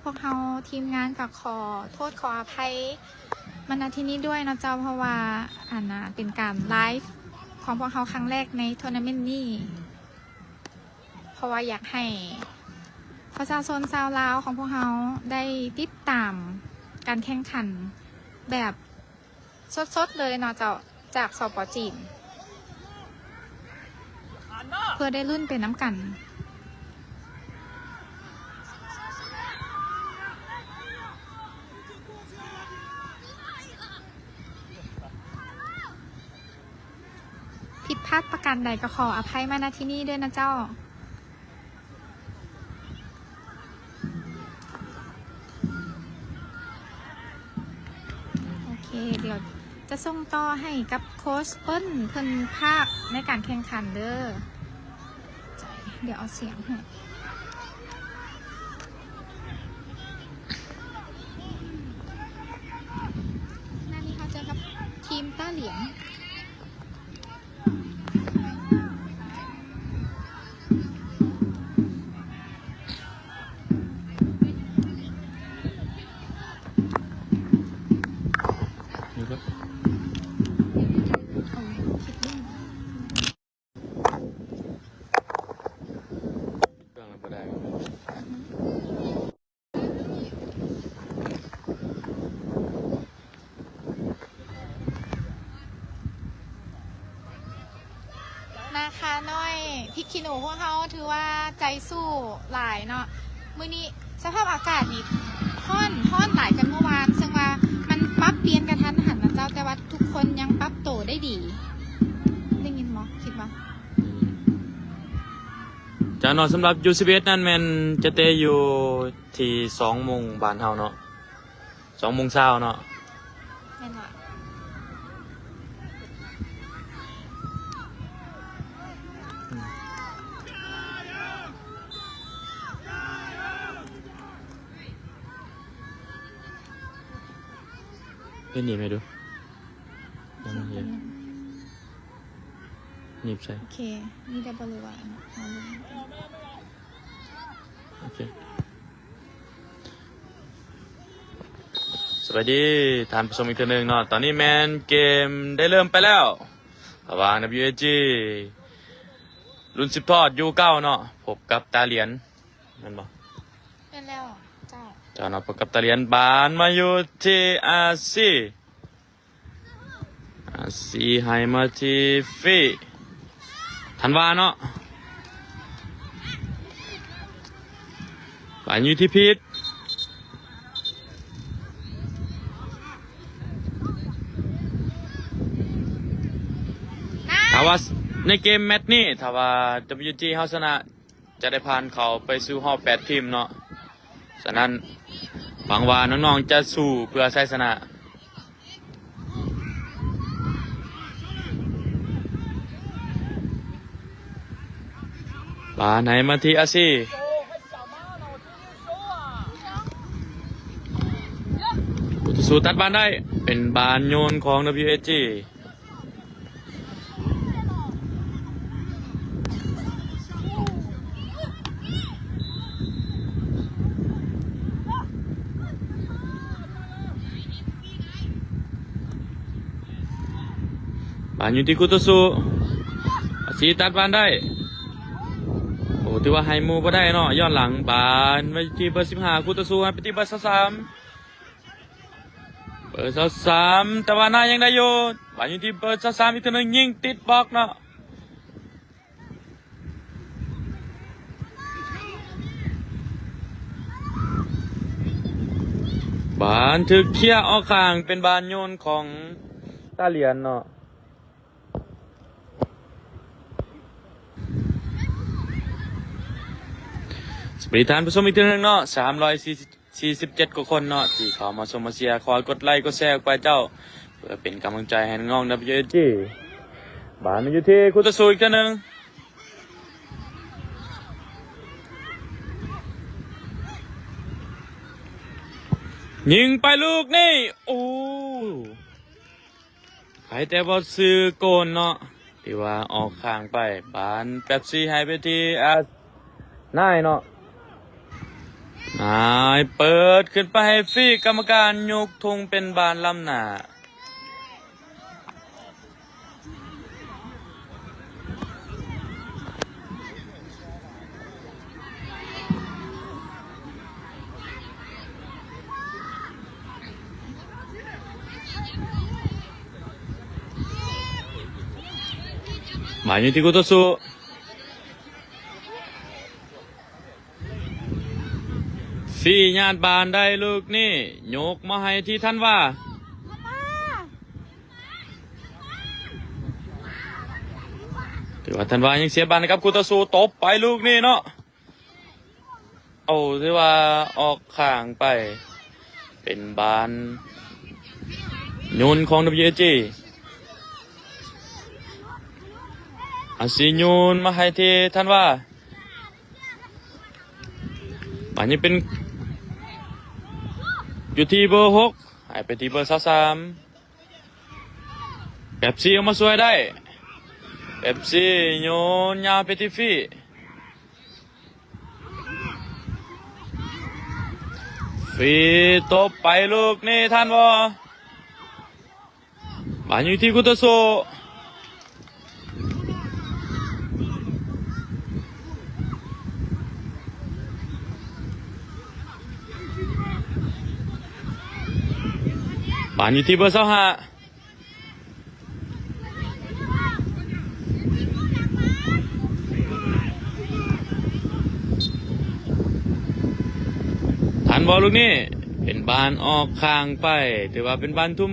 ພວກເຮົາທີມງານກໍຂໍໂທດຂໍອະໄພມາ ນະ ທີ່ນີ້ດ້ວຍເນາະເຈົ້າ, ເພາະວ່າ ອັນນ່າ ເປັນການໄລຟ໌ຂອງພວກເຮົາຄັ້ງແລກໃນໂທນາເມັນນີ້, ເພາະວ່າຢາກໃຫ້ປະຊາຊົນຊາວລາວຂອງພວກເຮົາໄດ້ຕິດຕາມການແຂ່ງຂັນແບບ ສົດໆເລີຍເນາະເຈົ້າ, ຈາກ ສປ ຈີນ ເພື່ອໄດ້ລຸ້ນໄປນຳກັນ. ຜິດພາດປະການໃດກໍຂໍອະໄພມາ ນະ ທີ່ນີ້ເດີນະເຈົ້າ. ໂອເຄ, ດຽວຈະສົ່ງຕໍ່ໃຫ້ກັບໂຄຊເປີ້ນ ເພິ່ນພາກໃນການແຂ່ງຂັນເດີ. ດຽວເອົາສຽງໃຫ້. ໜ້ານີ້ເຮົາເຈີກັບທີມຕ້າຫຼຽນ. ນາຄານ້ອຍພິກຂີ້ໜູພວກເຮົາຖືວ່າໃຈສູ້ຫຼາຍເນາະ. ມື້ນີ້ສະພາບອາກາດນີ້ຮ້ອນ, ຮ້ອນຫຼາຍກວ່າມື້ວານ, ເຊິ່ງວ່າມັນປັບປ່ຽນກະທັນຫັນນະເຈົ້າ, ແຕ່ວ່າທຸກຄົນຍັງປັບໂຕໄດ້ດີ. ໄດ້ຍິນບໍ່? ຄິດວ່າ ອືມ ຈາກເນາະ ສຳລັບຢູສິບເອັດນັ້ນແມ່ນຈະເຕະຢູ່ ທີ່ສອງໂມງບ້ານເຮົາເນາະ, ສອງໂມງເຊົ້າເນາະ. ແມ່ນຫວາ? ອືມ ເຮັດໜີບໃຫ້ດູ. ໜີບໃສ່. ໂອເຄ ນີ້ໄດ້ບໍ່ ຫຼືວ່າ ໂອເຄ. ສະບາຍດີທ່ານຜູ້ຊົມອີກເທື່ອໜຶ່ງເນາະ, ຕອນນີ້ແມ່ນເກມໄດ້ເລີ່ມໄປແລ້ວ ລະຫວ່າງ ດັບເບິນຢູເອຈີ ລຸ້ນສືບທອດ ຢູເກົ້າເນາະ ພົບກັບຕາຫຼຽນ ແມ່ນບໍ່? ແມ່ນແລ້ວເຈົ້າ. ເຈົ້າເນາະ ພົບກັບຕາຫຼຽນ, ບານມາຢູ່ທີ່ອາຊີ. ອາຊີໃຫ້ມາທີ່ຟີ ທັນວາເນາະ, ບານຢູ່ທີ່ພີດ. ຖ້າວ່າໃນເກມແມັດນີ້ ຖ້າວ່າ ດັບເບິນຢູເອຈີ ເຮົາຊະນະ ຈະໄດ້ຜ່ານເຂົ້າໄປສູ່ຮອບແປດທີມເນາະ. ສະນັ້ນ ຫວັງວ່ານ້ອງໆຈະສູ້ເພື່ອໄຊຊະນະ. ບານໃຫ້ມາທີ່ອາຊີ. ຜູ້ຕໍ່ສູ້ຕັດບານໄດ້, ເປັນບານໂຍນຂອງ ດັບເບິນຢູເອຈີ. ບານຢູ່ທີ່ຄູ່ຕໍ່ສູ້, ອາຊີຕັດບານໄດ້. ໂອ້ ຖືວ່າໃຫ້ໝູ່ບໍ່ໄດ້ເນາະ, ຍ້ອນຫຼັງ. ບານໄປທີ່ເບີສິບຫ້າ, ຄູ່ຕໍ່ສູ້ໃຫ້ໄປທີ່ເບີຊາວສາມ. ເບີຊາວສາມ ແຕ່ວ່າໜ້າຍັງໄດ້ຢູ່, ບານຢູ່ທີ່ເບີຊາວສາມອີກເທື່ອໜຶ່ງ, ຍິງຕິດບລັອກເນາະ. ບານຖືກເຄຍອອກຂ້າງ, ເປັນບານໂຍນຂອງຕາຫຼຽນເນາະ. ສະບາຍດີທ່ານຜູ້ຊົມອີກເທື່ອໜຶ່ງເນາະ, ສາມຮ້ອຍສີ່ສິບ ສີ່ສິບເຈັດກວ່າຄົນເນາະ ທີ່ເຂົ້າມາຊົມມາເຊຍ. ຂໍກົດໄລກົດແຊອອກໄປເຈົ້າ ເພື່ອເປັນກຳລັງໃຈໃຫ້ນ້ອງໆ ດັບເບິນຢູເອຈີ. ບານມາຢູ່ທີ່ຄູ່ຕໍ່ສູ້ອີກເທື່ອໜຶ່ງ, ຍິງໄປລູກນີ້. ໂອ້ ໃຜແຕ່ບໍ່ຊື່ໂກນເນາະ, ຖືວ່າອອກຂ້າງໄປ. ບານເປັບຊີໃຫ້ໄປທີ່ອານາຍເນາະ, ນາຍເປີດຂຶ້ນໄປໃຫ້ຟຣີ ກຳມະການຍົກທຸງເປັນບານລ້ຳໜ້າ. ມາຢູ່ທີ່ຄູ່ຕໍ່ສູ້. ຟຣີຍາດບານໄດ້ລູກນີ້ ຍົກມາໃຫ້ທີ່ທັນວາ. ຖືວ່າທັນວາຍັງເສຍບານໃຫ້ກັບຄູ່ຕໍ່ສູ້ ຕົບໄປລູກນີ້ເນາະ. ໂອ້ ຖືວ່າອອກຂ້າງໄປ ເປັນບານໂຍນຂອງ WAG. ອາຊີໂຍນມາໃຫ້ທີ່ທັນວາ. ບາດນີ້ເປັນ ຢູ່ທີ່ເບີຫົກ ໃຫ້ໄປທີ່ເບີຊາວສາມ. ເປັບຊີອອກມາຊ່ວຍໄດ້ ເປັບຊີໂຍນຍາວໄປທີ່ຟຣີ ຟຣີຕົບໄປລູກນີ້ທັນບໍ່? ບານຢູ່ທີ່ຄູ່ຕໍ່ສູ້ ບານຢູ່ທີ່ເບີຊາວຫ້າ. ທັນບໍ່ລູກນີ້ ເປັນບານອອກຂ້າງໄປ ຖືວ່າເປັນບານທຸ່ມ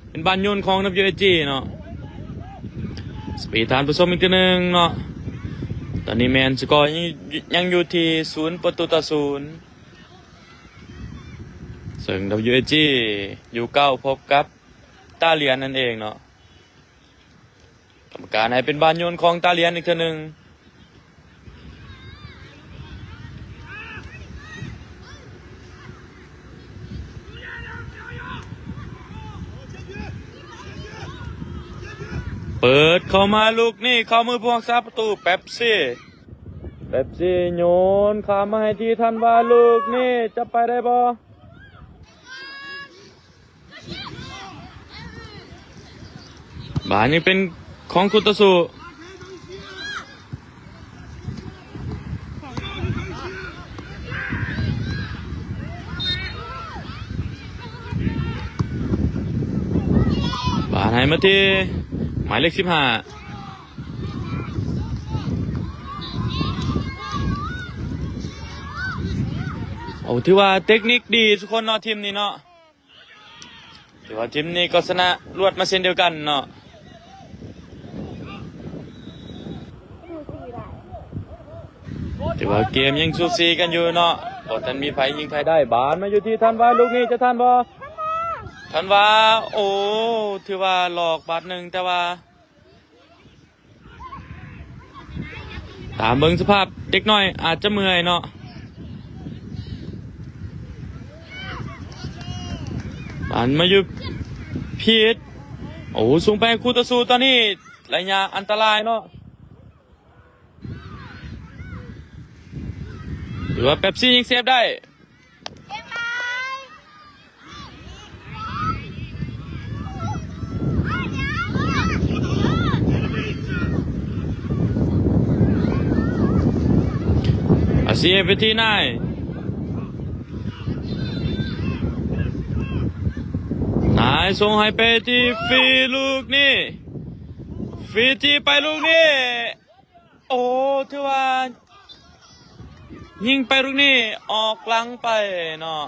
ເປັນບານໂຍນຂອງ WAG ເນາະ. ສະປີດທ່ານຜູ້ຊົມອີກເທື່ອໜຶ່ງເນາະ ຕອນນີ້ແມ່ນສະກໍຍັງ ຍັງຢູ່ທີ່ສູນປະຕູຕໍ່ສູນ ເຊິ່ງ WAG ຢູ່ເກົ້າ ພົບກັບຕາຫຼຽນນັ້ນເອງເນາະ. ກຳມະການໃຫ້ເປັນບານໂຍນຂອງຕາຫຼຽນອີກເທື່ອໜຶ່ງ. ເປີດເຂົ້າມາລູກນີ້ ເຂົ້າມືຜູ້ຮັກສາປະຕູ ເປັບຊີ ເປັບຊີໂຍນຂ້າມມາໃຫ້ທີ່ທັນວາ ລູກນີ້ຈະໄປໄດ້ບໍ່? ບານຍັງເປັນຂອງຄູ່ຕໍ່ສູ້ ບານໃຫ້ມາທີ່ໝາຍເລກສິບຫ້າ. ໂອ້ ຖືວ່າເຕັກນິກດີທຸກຄົນເນາະ ທີມນີ້ເນາະ. ຖືວ່າທີມນີ້ກໍຊະນະລວດມາເຊັ່ນດຽວກັນເນາະ. ຖືວ່າເກມຍັງສູສີກັນຢູ່ເນາະ ບໍ່ທັນມີໃຜຍິງໃຜໄດ້. ບານມາຢູ່ທີ່ທັນວາ ລູກນີ້ຈະທັນບໍ່? ທັນວາ ໂອ້ ຖືວ່າຫຼອກບາດໜຶ່ງ ແຕ່ວ່າ ຕາມເບິ່ງສະພາບເດັກນ້ອຍອາດຈະເມື່ອຍເນາະ. ບານມາຢູ່ພີດ ໂອ້ ສົ່ງໄປຄູ່ຕໍ່ສູ້ ຕອນນີ້ໄລຍະອັນຕະລາຍເນາະ. ຖືວ່າເປັບຊີຍັງເຊບໄດ້. ອາຊີໄປທີ່ນາຍ ນາຍສົ່ງໃຫ້ໄປທີ່ຟຣີ ລູກນີ້ ຟຣີຈີ້ໄປລູກນີ້. ໂອ້ ຖືວ່າຍິງໄປລູກນີ້ອອກຫຼັງໄປເນາະ.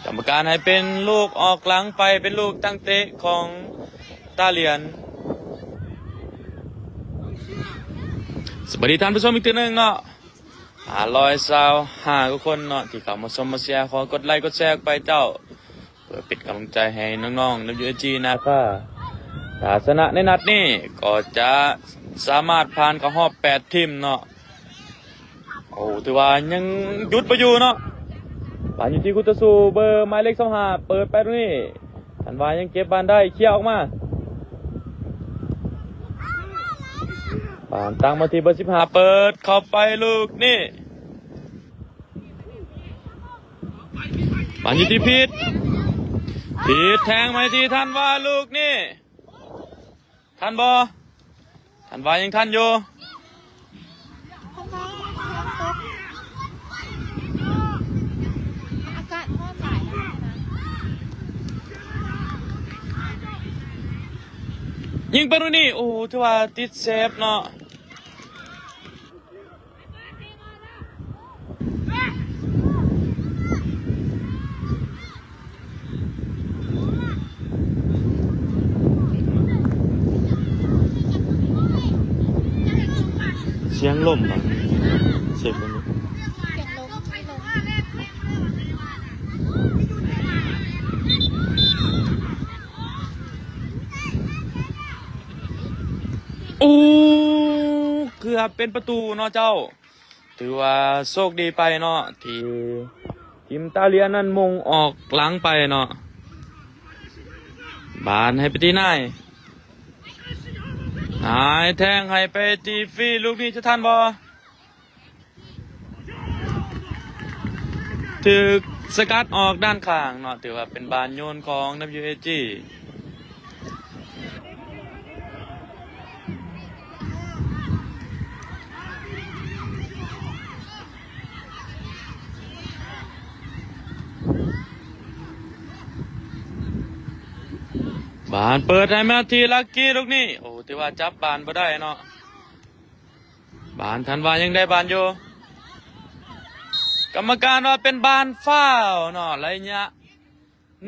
ກຳມະການໃຫ້ເປັນລູກອອກຫຼັງໄປ ເປັນລູກຕັ້ງເຕະຂອງຕາຫຼຽນ. ສະບາຍດີທ່ານຜູ້ຊົມອີກເທື່ອໜຶ່ງເນາະ. ຫ້າຮ້ອຍຊາວຫ້າກວ່າຄົນເນາະ ທີ່ເຂົ້າມາຊົມມາເຊຍ ຂໍກົດໄລກົດແຊອອກໄປເຈົ້າ ເພື່ອເປັນກຳລັງໃຈໃຫ້ນ້ອງໆ WAG ນາຄາ. ຖ້າຊະນະໃນນັດນີ້ກໍຈະສາມາດຜ່ານເຂົ້າຮອບແປດທີມເນາະ. ໂອ້ ຖືວ່າຍັງຢຸດບໍ່ຢູ່ເນາະ. ບານຢູ່ທີ່ຄູ່ຕໍ່ສູ້ ເບີໝາຍເລກຊາວຫ້າ ເປີດໄປຕຣົງນີ້ ທັນວາຍັງເກັບບານໄດ້ ເຄຍອອກມາ. ບ ປານຕັ້ງມາທີ່ເບີສິບຫ້າ ເປີດເຂົ້າໄປລູກນີ້ ບານຢູ່ທີ່ພີດ ພີດແທງມາທີ່ທັນວາ ລູກນີ້ ທັນບໍ່? ທັນວາຍັງທັນຢູ່. ຍິງໄປລູກນີ້ ໂອ້ ຖືວ່າຕິດເຊບເນາະ. ສຽງລົມບໍ? ສຽງລົມ ໂອ້ ເກືອບເປັນປະຕູເນາະເຈົ້າ. ຖືວ່າໂຊກດີໄປເນາະ ທີ່ທີມຕາລຽນນັ້ນມົງອອກຫຼັງໄປເນາະ. ບານໃຫ້ໄປທີ່ນາຍ ນາຍແທງໃຫ້ໄປທີ່ຟີ ລູກນີ້ຈະທັນບໍ່? ຖືກສະກັດອອກດ້ານຂ້າງເນາະ ຖືວ່າເປັນບານໂຍນຂອງ WAG. ບານເປີດໃຫ້ມາທີ່ລັກກີ້ລູກນີ້ ໂອ້ ຖືວ່າຈັບບານບໍ່ໄດ້ເນາະ. ບານ ທັນວາຍັງໄດ້ບານຢູ່ ກຳມະການວ່າເປັນບານຟາວເນາະ. ໄລຍະ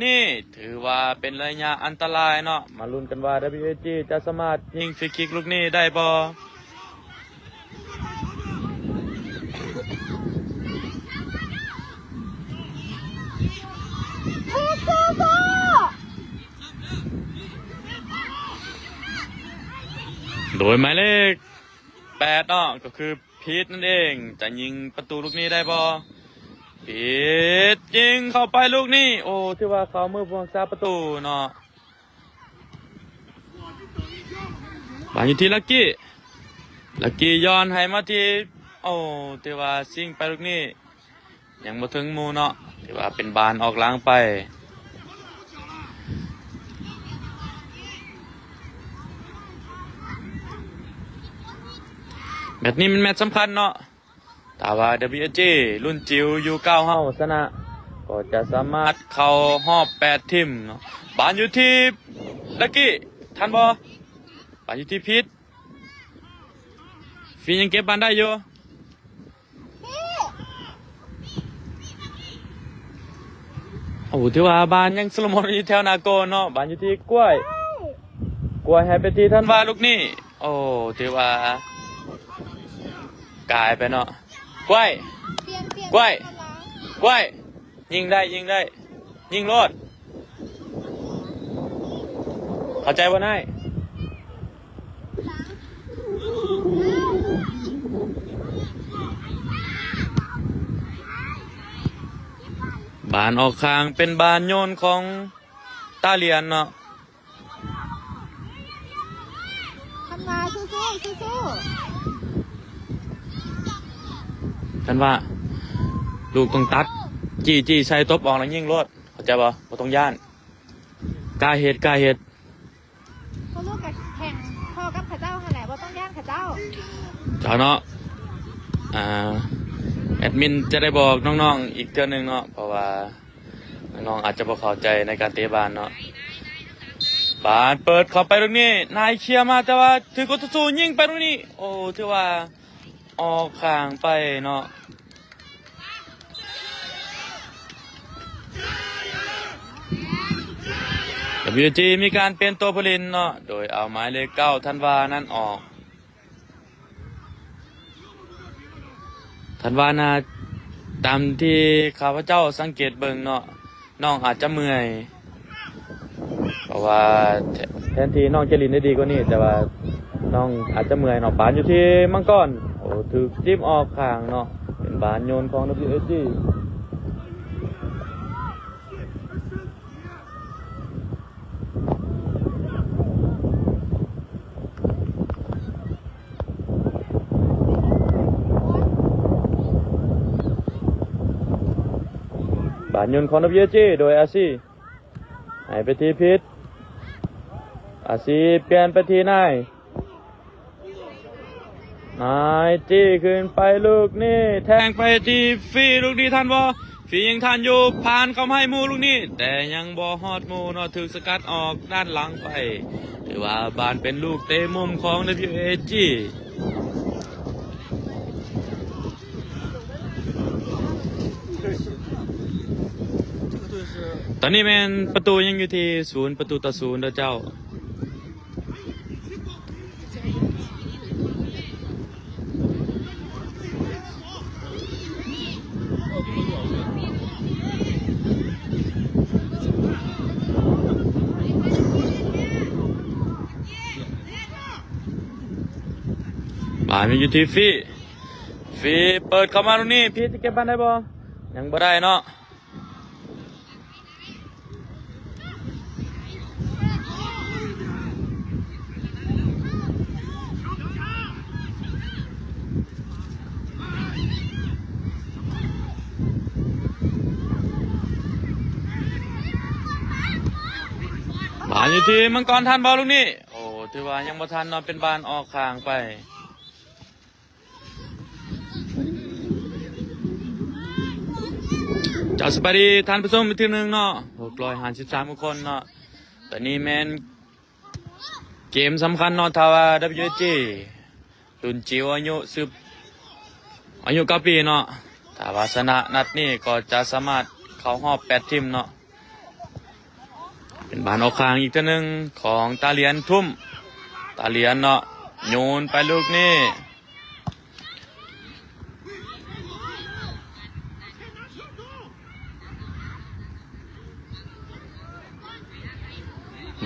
ນີ້ຖືວ່າເປັນໄລຍະອັນຕະລາຍເນາະ. ມາລຸ້ນກັນວ່າ WAG ຈະສາມາດຍິງຟຣີຄິກລູກນີ້ໄດ້ບໍ່? ໂດຍໝາຍເລກ ແປດເນາະ ກໍຄືພີດນັ້ນເອງ ຈະຍິງປະຕູລູກນີ້ໄດ້ບໍ່? ພີດຍິງເຂົ້າໄປລູກນີ້ ໂອ້ ຖືວ່າເຂົ້າມືຜູ້ຮັກສາປະຕູເນາະ. ບານຢູ່ທີ່ລັກກີ້ ລັກກີ້ຍ້ອນໃຫ້ມາທີ່ ໂອ້ ຖືວ່າຊິງໄປລູກນີ້ ຍັງບໍ່ເຖິງໝູ່ເນາະ ຖືວ່າເປັນບານອອກຫຼັງໄປ. ແມັດນີ້ແມ່ນແມັດສຳຄັນເນາະ ຖ້າວ່າ WAG ລຸ້ນຈິວຢູ່ເກົ້າເຮົາຊະນະ ກໍຈະສາມາດເຂົ້າຮອບແປດທີມເນາະ. ບານຢູ່ທີ່ລັກກີ້ ທັນບໍ່? ບານຢູ່ທີ່ພີດ ຟີຍັງເກັບບານໄດ້ຢູ່. ໂອ້ ຖືວ່າບານຍັງໂຊໂລໂມນຢູ່ແຖວໜ້າໂກນເນາະ. ບານຢູ່ທີ່ກ້ວຍ ກ້ວຍໃຫ້ໄປທີ່ທັນວາລູກນີ້ ໂອ້ ຖືວ່າກາຍໄປເນາະ. ກ້ວຍ ກ້ວຍ ກ້ວຍ ຍິງໄດ້ ຍິງໄດ້ ຍິງໂລດ. ເຂົ້າໃຈບໍ່ນາຍ? ບານອອກຂ້າງເປັນບານໂຍນຂອງຕາຫຼຽນເນາະ. ທັນວາ ສູ້ໆ ສູ້ໆ ທັນວາ ລູກຕ້ອງຕັດ ຈີ້ ຈີ້ໃສ່ ຕົບອອກແລ້ວຍິງໂລດ ເຂົ້າໃຈບໍ່? ບໍ່ຕ້ອງຢ້ານ ກ້າເຮັດ ກ້າເຮັດ. ພວກລູກກໍແຂ່ງພໍກັບເຂົາເຈົ້າຫັ້ນແຫຼະ ບໍ່ຕ້ອງຢ້ານເຂົາເຈົ້າ. ເຈົ້າເນາະ ອ່າ ແອດມິນຈະໄດ້ບອກນ້ອງໆອີກເທື່ອໜຶ່ງເນາະ ເພາະວ່າ ນ້ອງອາດຈະບໍ່ເຂົ້າໃຈໃນການເຕະບານເນາະ. ບານເປີດເຂົ້າໄປລູກນີ້ ນາຍເຄຍມາ ແຕ່ວ່າຖືກຄູ່ຕໍ່ສູ້ຍິງໄປລູກນີ້ ໂອ້ ຖືວ່າອອກຂ້າງໄປເນາະ. ແຕ່ WAG ມີການປ່ຽນຕົວຜູ້ຫຼິ້ນເນາະ ໂດຍເອົາໝາຍເລກເກົ້າ ທັນວາ ນັ້ນອອກ. ທັນວ່ານະ ຕາມທີ່ຂ້າພະເຈົ້າສັງເກດເບິ່ງເນາະ ນ້ອງອາດຈະເມື່ອຍ ເພາະວ່າແທນທີ່ນ້ອງຈະຫຼິ້ນໄດ້ດີກວ່ານີ້ ແຕ່ວ່ານ້ອງອາດຈະເມື່ອຍເນາະ. ບານຢູ່ທີ່ມັງກອນ ໂອ້ ຖືກຈິ້ມອອກຂ້າງເນາະ ເປັນບານໂຍນຂອງ WAG. ການໂຍນຂອງ ດັບເບິນຢູເອຈີ ໂດຍ ອາຊີ ໃຫ້ໄປທີ່ພິດ ອາຊີປ່ຽນໄປທີ່ນາຍ ນາຍຈີ້ຂຶ້ນໄປລູກນີ້ ແທງໄປທີ່ຟີ ລູກນີ້ທັນບໍ່? ຟີຍັງທັນຢູ່ ຜ່ານເຂົ້າມາໃຫ້ໝູ່ລູກນີ້ ແຕ່ຍັງບໍ່ຮອດໝູ່ເນາະ ຖືກສະກັດອອກດ້ານຫຼັງໄປ. ຖືວ່າບານເປັນລູກເຕະມຸມຂອງ ດັບເບິນຢູເອຈີ. ຕອນນີ້ແມ່ນປະຕູຍັງຢູ່ທີ່ສູນປະຕູຕໍ່ສູນເດີເຈົ້າ. ບານຍັງຢູ່ທີ່ຟີ ຟີເປີດເຂົ້າມາຕຣົງນີ້ ຟີຈະເກັບບານໄດ້ບໍ່? ຍັງບໍ່ໄດ້ເນາະ. ບານຢູ່ທີ່ມັງກອນ ທັນບໍ່ລູກນີ້? ໂອ້ ຖືວ່າຍັງບໍ່ທັນເນາະ ເປັນບານອອກຂ້າງໄປ. ເຈົ້າ ສະບາຍດີທ່ານຜູ້ຊົມອີກເທື່ອໜຶ່ງເນາະ ຫົກຮ້ອຍຫ້າສິບສາມຄົນເນາະ. ຕອນນີ້ແມ່ນເກມສຳຄັນເນາະ ຖ້າວ່າ ດັບເບິນຢູເອຈີ ລຸ້ນຈິ໋ວອາຍຸສິບ ອາຍຸເກົ້າປີເນາະ ຖ້າວ່າຊະນະນັດນີ້ກໍຈະສາມາດເຂົ້າຮອບແປດທີມເນາະ. ເປັນບານອອກຂ້າງອີກເທື່ອໜຶ່ງຂອງຕາຫຼຽນ ທຸ້ມ ຕາຫຼຽນເນາະ ໂຍນໄປລູກນີ້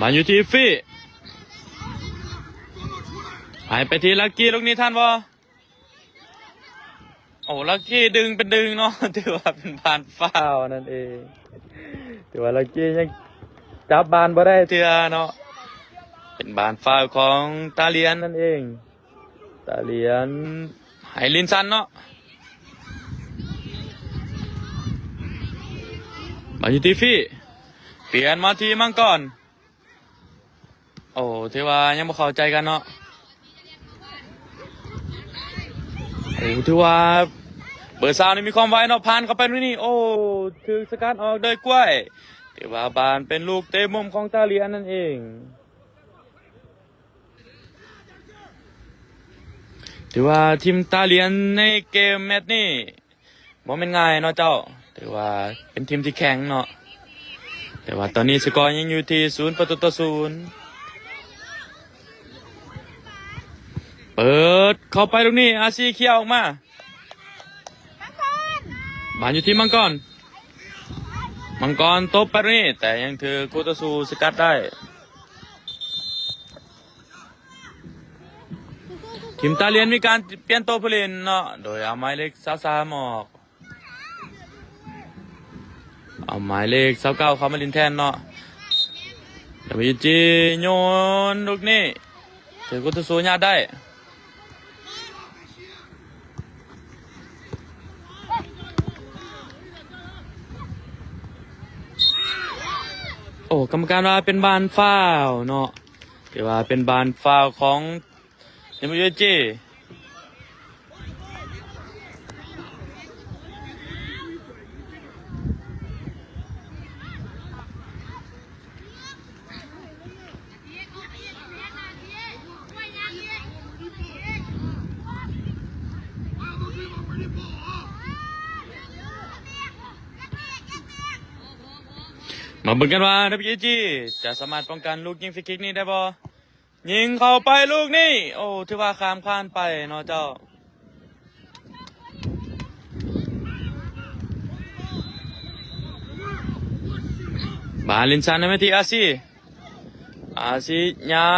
ມາຢູ່ທີ່ຟີ ໃຫ້ໄປທີ່ລັກກີ້ ລູກນີ້ທັນບໍ່? ໂອ້ ລັກກີ້ດຶງເປັນດຶງເນາະ ຖືວ່າເປັນບານຟາວນັ້ນເອງ. ຖືວ່າລັກກີ້ຍັງຈັບບານບໍ່ໄດ້ເທື່ອເນາະ ເປັນບານຟາວຂອງຕາຫຼຽນນັ້ນເອງ. ຕາຫຼຽນໃຫ້ລິນຊັນເນາະ ມາຢູ່ທີ່ຟີ ປ່ຽນມາທີ່ມັງກອນ. ໂອ້ ຖືວ່າຍັງບໍ່ເຂົ້າໃຈກັນເນາະ. ໂອ້ ຖືວ່າເບີຊາວນີ້ມີຄວາມໄວເນາະ ຜ່ານເຂົ້າໄປນີ້ ໂອ້ ຖືກສະກັດອອກໂດຍກ້ວຍ. ຖືວ່າບານເປັນລູກເຕະມຸມຂອງຕາຫຼຽນນັ້ນເອງ. ຖືວ່າທີມຕາຫຼຽນໃນເກມແມັດນີ້ ບໍ່ແມ່ນງ່າຍເນາະເຈົ້າ ຖືວ່າເປັນທີມທີ່ແຂງເນາະ ແຕ່ວ່າຕອນນີ້ສະກໍຍັງຢູ່ທີ່ສູນປະຕູຕໍ່ສູນ. ເປີດເຂົ້າໄປລູກນີ້ ອາຊີເຄຍອອກມາ ບານຢູ່ທີ່ມັງກອນ ມັງກອນຕົບໄປລູກນີ້ ແຕ່ຍັງຖືກຄູ່ຕໍ່ສູ້ສະກັດໄດ້. ທີມຕາຫຼຽນມີການປ່ຽນໂຕຜູ້ຫຼິ້ນເນາະ ໂດຍເອົາໝາຍເລກຊາວສາມອອກ ເອົາໝາຍເລກຊາວເກົ້າເຂົ້າມາຫຼິ້ນແທນເນາະ. ດາວິນຈີໂຍນລູກນີ້ ຖືກຄູ່ຕໍ່ສູ້ຍາດໄດ້. ໂອ້ ກຳມະການວ່າເປັນບານຟາວເນາະ ຖືວ່າເປັນບານຟາວຂອງ ເອັມ ຢູ ເອ ຈີ. ມາເບິ່ງກັນວ່າ ເອັມ ຢູ ເອ ຈີ ຈະສາມາດປ້ອງກັນລູກຍິງຟຣີຄິກນີ້ໄດ້ບໍ່? ຍິງເຂົ້າໄປລູກນີ້ ໂອ້ ຖືວ່າຂ້າມຄານໄປເນາະເຈົ້າ. ບານຫຼິ້ນສັ້ນໃຫ້ມາທີ່ອາຊີ ອາຊີຍາ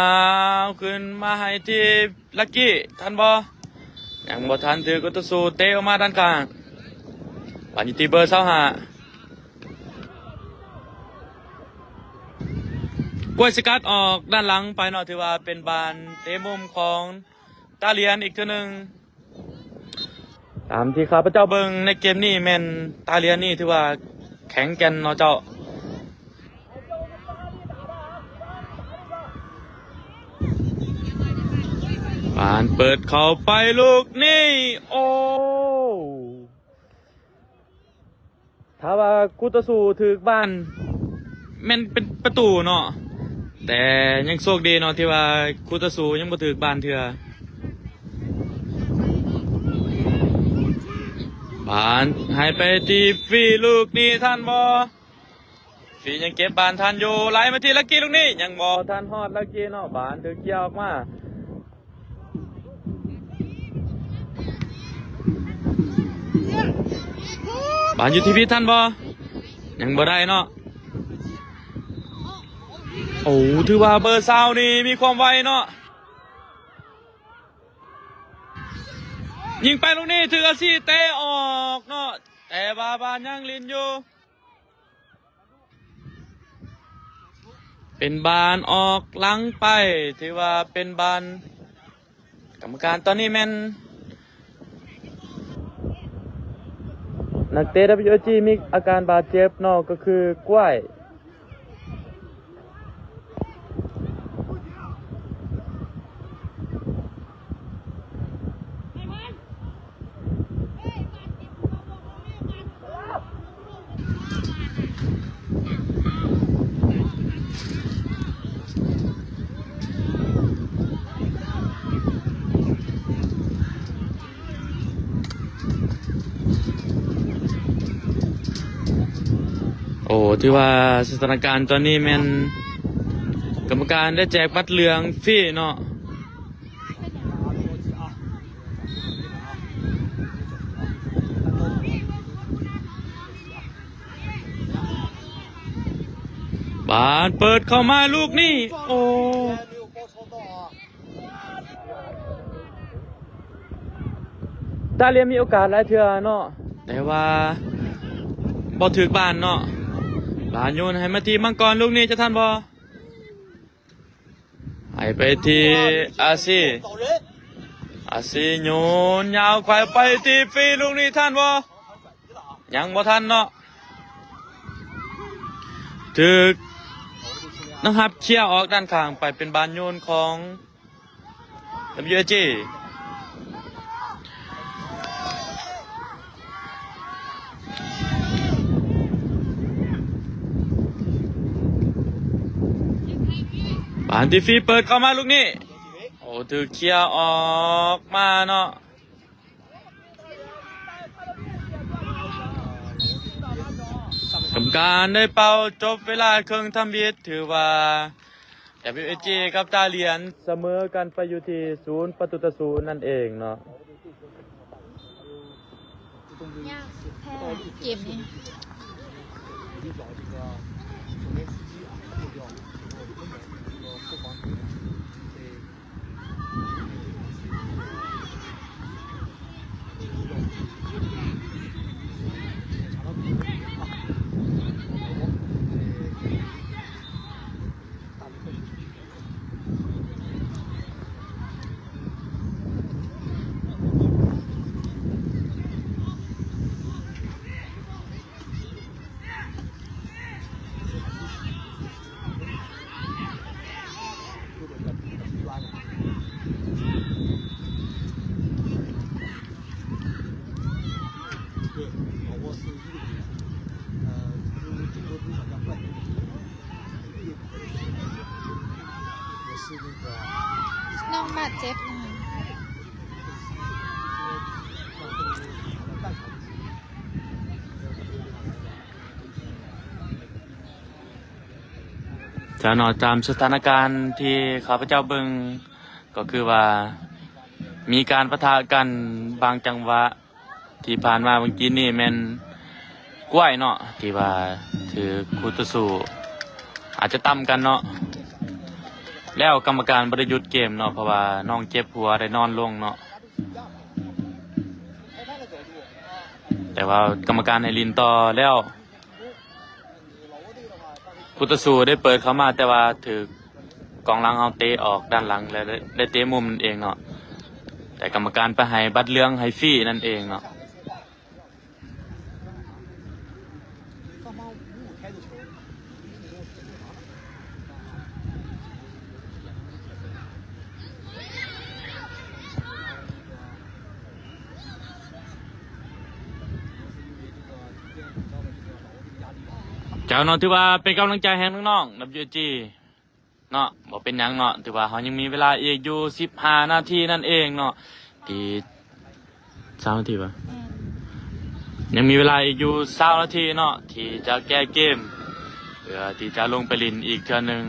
ວຂຶ້ນມາໃຫ້ທີ່ລັກກີ້ ທັນບໍ່? ຍັງບໍ່ທັນ ຖືກຄູ່ຕໍ່ສູ້ເຕະອອກມາດ້ານຂ້າງ. ບານຢູ່ທີ່ເບີຊາວຫ້າ ກວຍສະກັດອອກດ້ານຫຼັງໄປເນາະ ຖືວ່າເປັນບານເຕະມຸມຂອງຕາຫຼຽນອີກເທື່ອໜຶ່ງ. ຕາມທີ່ຂ້າພະເຈົ້າເບິ່ງໃນເກມນີ້ແມ່ນຕາຫຼຽນນີ້ຖືວ່າ ແຂງແກ່ນເນາະເຈົ້າ. ບານເປີດເຂົ້າໄປລູກນີ້ ໂອ້ ຖ້າວ່າຄູ່ຕໍ່ສູ້ຖືກບານ ແມ່ນເປັນປະຕູເນາະ, ແຕ່ຍັງໂຊກດີເນາະ ທີ່ວ່າຄູ່ຕໍ່ສູ້ຍັງບໍ່ຖືກບານເທື່ອ. ບານໃຫ້ໄປທີ່ຟີລູກນີ້ ທັນບໍ່? ຟີຍັງເກັບບານທັນຢູ່, ໄຫຼມາທີ່ລັກກີ້ລູກນີ້ ຍັງບໍ່ທັນຮອດລັກກີ້ເນາະ, ບານຖືກເຄຍອອກມາ. ບານຢູ່ທີ່ພີທັນບໍ່? ຍັງບໍ່ໄດ້ເນາະ. ໂອ້ ຖືວ່າເບີຊາວນີ້ມີຄວາມໄວເນາະ, ຍິງໄປລູກນີ້ ຖືກອາຊີເຕະອອກເນາະ, ແຕ່ວ່າບານຍັງຫຼິ້ນຢູ່. ເປັນບານອອກຫຼັງໄປ, ຖືວ່າເປັນບານ ກຳມະການຕອນນີ້ແມ່ນ ນັກເຕະ WAG ມີອາການບາດເຈັບເນາະ ກໍຄືກ້ວຍ. ໂອ້ ຖືວ່າສະຖານະການຕອນນີ້ແມ່ນກຳມະການໄດ້ແຈກບັດເຫຼືອງຟຣີເນາະ. ບານເປີດເຂົ້າມາລູກນີ້ ໂອ້ ຕາເລຍມີໂອກາດຫຼາຍເທື່ອເນາະ ແຕ່ວ່າບໍ່ຖືກບານເນາະ. ບານໂຍນໃຫ້ມາທີ່ມັງກອນ ລູກນີ້ຈະທັນບໍ່? ໃຫ້ໄປທີ່ອາຊີ, ອາຊີໂຍນຍາວໄຂໄປທີ່ຟຣີ ລູກນີ້ທັນບໍ່? ຍັງບໍ່ທັນເນາະ, ຖືກນັກຮັບເຄຍອອກດ້ານຂ້າງໄປ ເປັນບານໂຍນຂອງ WAG. ບານທີ່ຟຣີເປີດເຂົ້າມາລູກນີ້ ໂອ້ ຖືກເຄຍອອກມາເນາະ. ກຳມະການໄດ້ເປົ່າຈົບເວລາເຄິ່ງທຳອິດ ຖືວ່າ WAG ກັບຕາຫຼຽນສະເໝີກັນໄປຢູ່ທີ່ສູນປະຕູຕໍ່ສູນນັ້ນເອງເນາະ. ຍາກແທ້ເກມນີ້. ນ້ອງບາດເຈັບນະ. ເຈົ້າເນາະ, ຕາມສະຖານະການທີ່ຂ້າພະເຈົ້າເບິ່ງ ກໍຄືວ່າມີການປະທະກັນບາງຈັງຫວະ ທີ່ຜ່ານມາເມື່ອກີ້ນີ້ແມ່ນກ້ວຍເນາະ ທີ່ວ່າຖືກຄູ່ຕໍ່ສູ້ອາດຈະຕຳກັນເນາະ, ແລ້ວກຳມະການບໍ່ໄດ້ຢຸດເກມເນາະ ເພາະວ່ານ້ອງເຈັບຫົວໄດ້ນອນລົງເນາະ, ແຕ່ວ່າກຳມະການໃຫ້ຫຼິ້ນຕໍ່ແລ້ວ. ຄູ່ຕໍ່ສູ້ໄດ້ເປີດເຂົ້າມາ ແຕ່ວ່າຖືກກອງຫຼັງເຮົາເຕະອອກດ້ານຫຼັງ ແລະ ໄດ້ເຕະມຸມນັ້ນເອງເນາະ, ແຕ່ກຳມະການໄປໃຫ້ບັດເຫຼືອງໃຫ້ຟຣີນັ້ນເອງເນາະ. ເອົາເນາະ ຖືວ່າເປັນກຳລັງໃຈໃຫ້ນ້ອງໆ ນຳ ຢູເອສຈີ ເນາະ ບໍ່ເປັນຫຍັງເນາະ ຖືວ່າເຮົາຍັງມີເວລາອີກຢູ່ສິບຫ້ານາທີນັ້ນເອງເນາະ ທີ່ ຊາວນາທີຫວາ? ແມ່ນ ຍັງມີເວລາອີກຢູ່ຊາວນາທີເນາະ ທີ່ຈະແກ້ເກມ ເພື່ອທີ່ຈະລົງໄປຫຼິ້ນອີກເທື່ອໜຶ່ງ.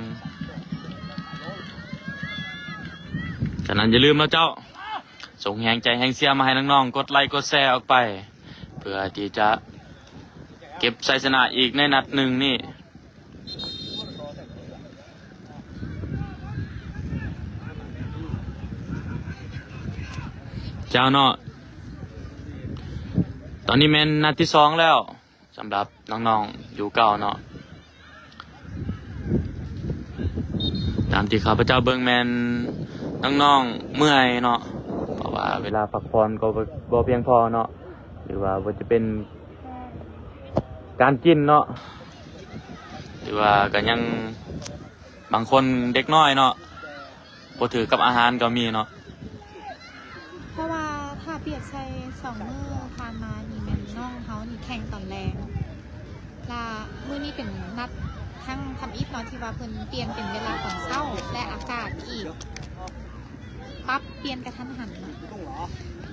ສະນັ້ນຢ່າລືມເນາະເຈົ້າ ສົ່ງແຮງໃຈແຮງເຊຍມາໃຫ້ນ້ອງໆ ກົດໄລກົດແຊອອກໄປ ເພື່ອທີ່ຈະເກັບໄຊຊະນະອີກໃນນັດໜຶ່ງນີ້. ເຈົ້າເນາະ ຕອນນີ້ແມ່ນນັດທີສອງແລ້ວ ສຳລັບນ້ອງໆ ຢູເກົ້າເນາະ ຕາມທີ່ຂ້າພະເຈົ້າເບິ່ງແມ່ນນ້ອງໆ ເມື່ອຍເນາະ ເພາະວ່າເວລາພັກຜ່ອນກໍບໍ່ ບໍ່ພຽງພໍເນາະ ຫຼືວ່າບໍ່ຈະເປັນການກິນເນາະ ຫຼືວ່າກໍຍັງ ບາງຄົນເດັກນ້ອຍເນາະ ບໍ່ຖືກກັບອາຫານກໍມີເນາະ. ເພາະວ່າຖ້າປຽບໃສ່ສອງມື້ຜ່ານມານີ້ ແມ່ນນ້ອງເຮົານີ້ແຂ່ງຕອນແລງ ລະມື້ນີ້ເປັນນັດຄັ້ງທຳອິດເນາະ ທີ່ວ່າເພິ່ນປ່ຽນເປັນເວລາຕອນເຊົ້າ ແລະ ອາກາດອີກປັບປ່ຽນກະທັນຫັນເນາະ.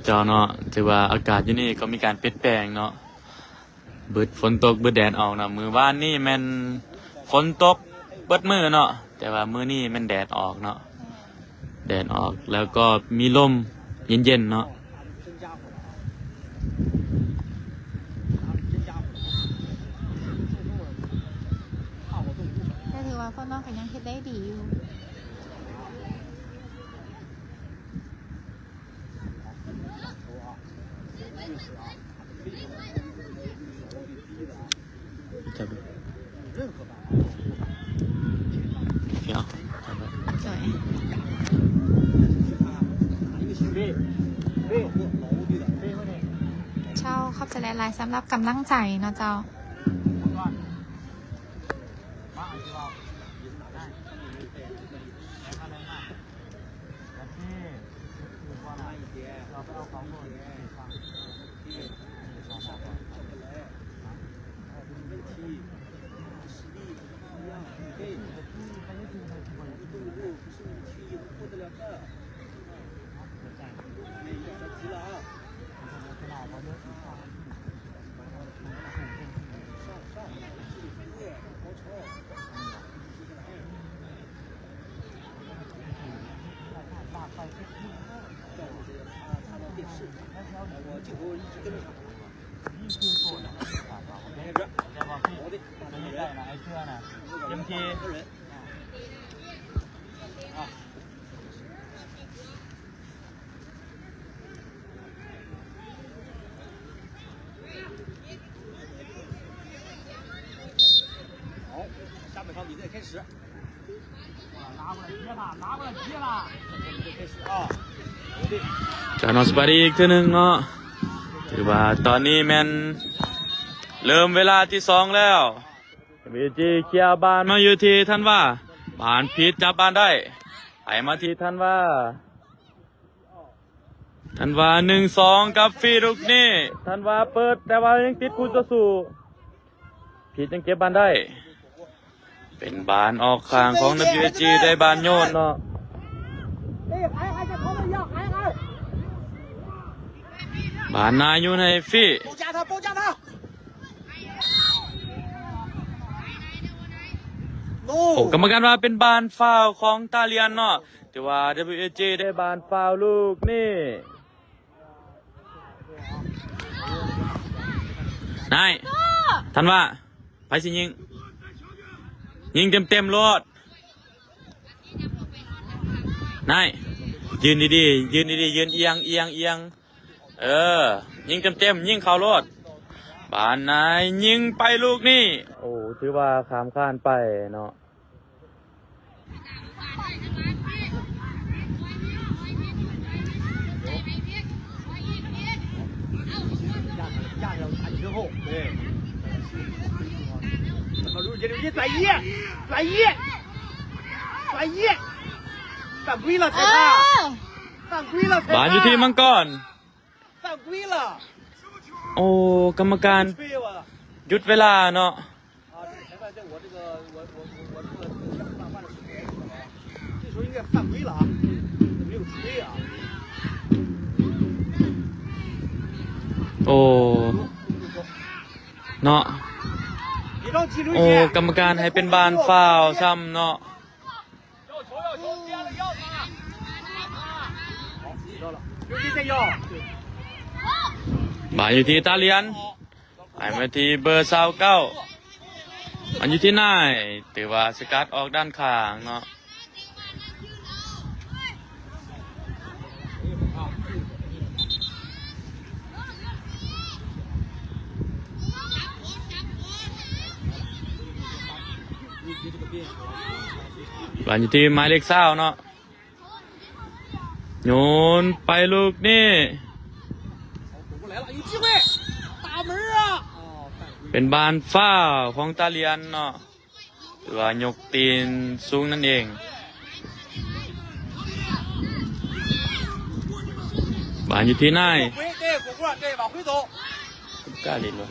ເຈົ້າເນາະ ຖືວ່າອາກາດຢູ່ນີ້ກໍມີການປ່ຽນແປງເນາະ. ບຶດຝົນຕົກບຶດແດດອອກເນາະ ມື້ວານນີ້ແມ່ນຝົນຕົກເບິດມື້ເນາະ ແຕ່ວ່າມື້ນີ້ແມ່ນແດດອອກເນາະ ແດດອອກ ແລ້ວກໍມີລົມເຢັນໆ ເນາະ. ກໍຖືວ່າພວກນ້ອງກໍຍັງເຮັດໄດ້ດີຢູ່. ເຈົ້າ ຂອບໃຈຫຼາຍໆ ສຳລັບກຳລັງໃຈເນາະເຈົ້າ. ເຈົ້າເນາະ ສະບາຍດີອີກເທື່ອໜຶ່ງເນາະ ຖືວ່າຕອນນີ້ແມ່ນເລີ່ມເວລາທີສອງແລ້ວ. ເບຈີເຄຍບານມາຢູ່ທີ່ທັນວາ ບານຜິດຈັບບານໄດ້ ໃຫ້ມາທີ່ທັນວາ ທັນວາ ໜຶ່ງສອງ ກັບຟຣີລູກນີ້ ທັນວາເປີດ ແຕ່ວ່າຍັງຕິດຄູ່ຕໍ່ສູ້ ຜິດຍັງເກັບບານໄດ້ ເປັນບານອອກຂ້າງຂອງ ດັບເບິນຢູເອສຈີ ໄດ້ບານໂຍນເນາະ ບານນາຍໂຍນໃຫ້ຟຣີ. ໂອ້ ກຳມະການວ່າເປັນບານຟາວຂອງຕາລຽນເນາະ ຖືວ່າ ດັບເບິນຢູເອສຈີ ໄດ້ບານຟາວລູກນີ້ ນາຍ ທັນວາ ໃຜຊິຍິງ? ຍິງເຕັມໆໂລດ ນາຍ ຢືນດີໆ ຢືນດີໆ ຢືນອຽງ ອຽງ ອຽງ ເອີ ຍິງເຕັມໆ ຍິງເຂົ້າໂລດ ບານນາຍຍິງໄປລູກນີ້ ໂອ້ ຖືວ່າຂ້າມຄານໄປເນາະ. ບານຢູ່ທີ່ມັງກອນ ໂອ້ ກຳມະການຢຸດເວລາເນາະ. ໂອ້ ເນາະ ໂອ້ ກຳມະການໃຫ້ເປັນບານຟາວຊ້ຳເນາະ. ບານຢູ່ທີ່ຕາຫຼຽນ ໃຫ້ມາທີ່ເບີຊາວເກົ້າ ມັນຢູ່ທີ່ນາຍ ຖືວ່າສະກັດອອກດ້ານຂ້າງເນາະ. ບານຢູ່ທີ່ໝາຍເລກຊາວເນາະ ໂຍນໄປລູກນີ້ ເປັນບານຟ້າວຂອງຕາຫຼຽນເນາະ ຫຼືວ່າຍົກຕີນສູງນັ້ນເອງ. ບານຢູ່ທີ່ນາຍ ກ້າຫຼິ້ນວະ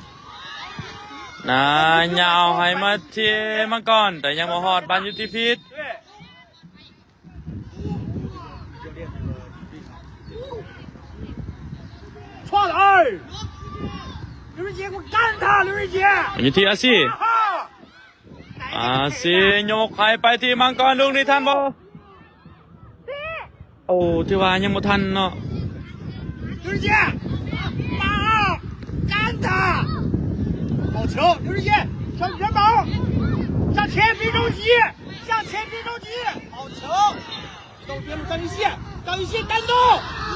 ນາຍຍາວໃຫ້ມາທີ່ມັງກອນ ແຕ່ຍັງບໍ່ຮອດ ບານຢູ່ທີ່ພີດ. 创造！刘瑞杰，给我干他！刘瑞杰， ຢູ່ທີ່ອາຊີ ອາຊີຍົກໃຫ້ໄປທີ່ມັງກອນ ລູກນີ້ທັນບໍ່? ໂອ້ ຖືວ່າຍັງບໍ່ທັນເນາະ. 刘瑞杰，马上干他！好球，刘瑞杰，上前跑，向前别着急，向前别着急，好球！ 别路，张雨欣，张雨欣单刀，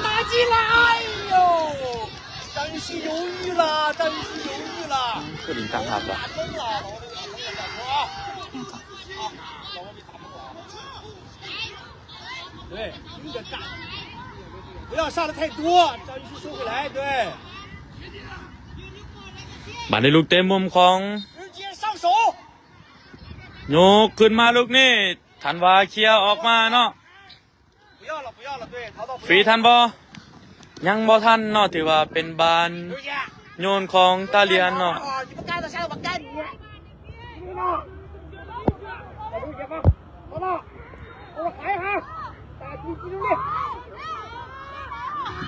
拿进来！哎呦，张雨欣犹豫了，张雨欣犹豫了， ກະດິງກາງຫັກວ່າ 打懵了，老师打懵了，打懵了啊！啊，老师打懵了啊！对，有点大，不要上的太多，张雨欣收回来，对。 ບານໃນລູກເຕະມຸມຂອງ 刘瑞杰上手， ຍົກຂຶ້ນມາລູກນີ້ ທັນວາເຄຍອອກມາເນາະ ຟຣີທັນບໍ່? ຍັງບໍ່ທັນເນາະ ຖືວ່າເປັນບານໂຍນຂອງຕາຫຼຽນເນາະ.